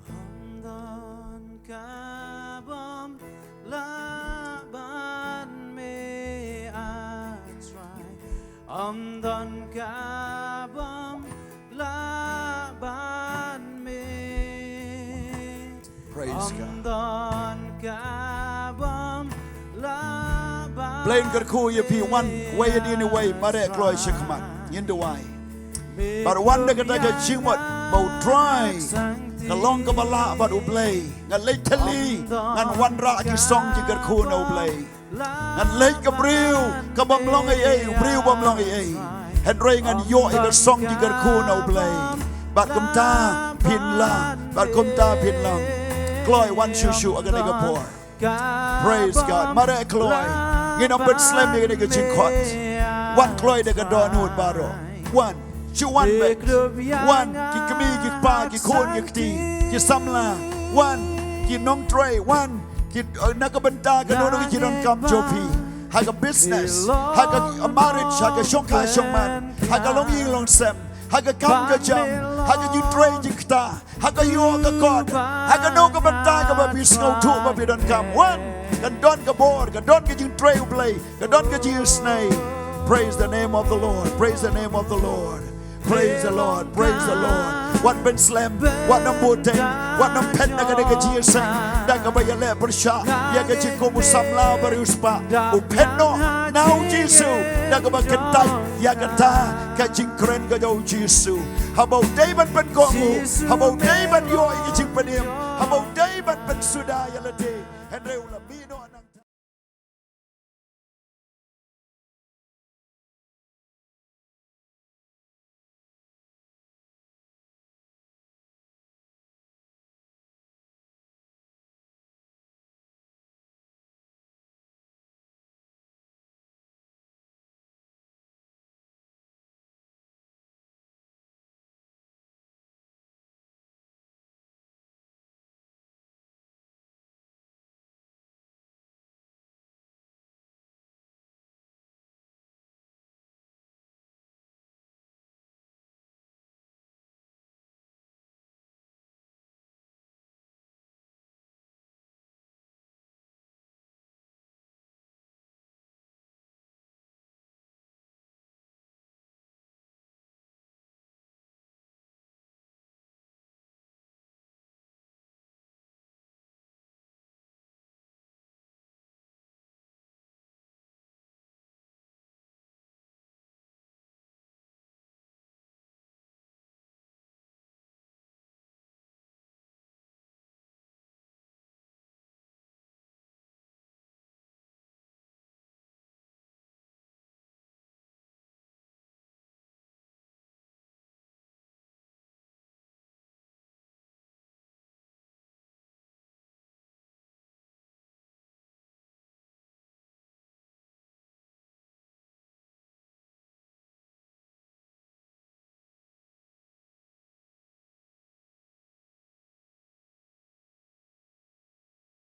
Ym don ka bym lah ban mih, ah Trai. Ym don ka bym lah ban mih. Praise God. Blei un kyrkhu ïa phi, wan wei hadien wei, mareh kloi sha khmat. Ngin duwai. Bad wan da kata ka jingmut ba U Trai ka long kaba lah bad U Blei. Ngan leit thylli, ngan wanrah ki song ki kyrkhu na U Blei. Ngan leit ka briew ka bym long ei ei, u briew bym long ei ei. Hynrei ngan ïoh ïa ka song ki kyrkhu na U Blei. Bad kumta phin lah, bad kumta phin long. Kloi, wan shuh shuh ha kane ka por. Praise God. Mareh kloi. Ngin ym pynslem ïa kane ka jingkhot. Wan kloi da ka dohnud baroh. Wan. Shu wan beit. Wan, ki kmie ki kpa, ki khun ki kti, ki samla. Wan, ki nongtrei, wan, ki, eh, na ka bynta kano kano ka jingdonkam jong phi. Ha ka business, ha ka marriage, ha ka shongkha shongman, ha ka longïing longsem, ha ka kam ka jam, ha ka jingtrei jingktah, ha ka ïoh ka kot, ha kano ka bynta kaba phi sngewthuh ba phi donkam. Wan, kan don ka bor, ka don ka jingtrei U Blei, ka don ka jingisynei. Praise the name of the Lord. Praise the name of the Lord. Praise the Lord, praise the Lord. Wat pynslem, wat nym buteng, wat nym phet na kane ka jingïaseng da kaba ïaleh pyrshah ïa ka jingkum u samla bariewspah. U phet noh na U Jisu da kaba kyntait ïa kata ka jingkren ka jong U Jisu. Haba u dei ban pynkohnguh, haba u dei ban ïoh ïa ka jingpynim, haba u dei ban pynsuda ïa lade, hynrei u la mih noh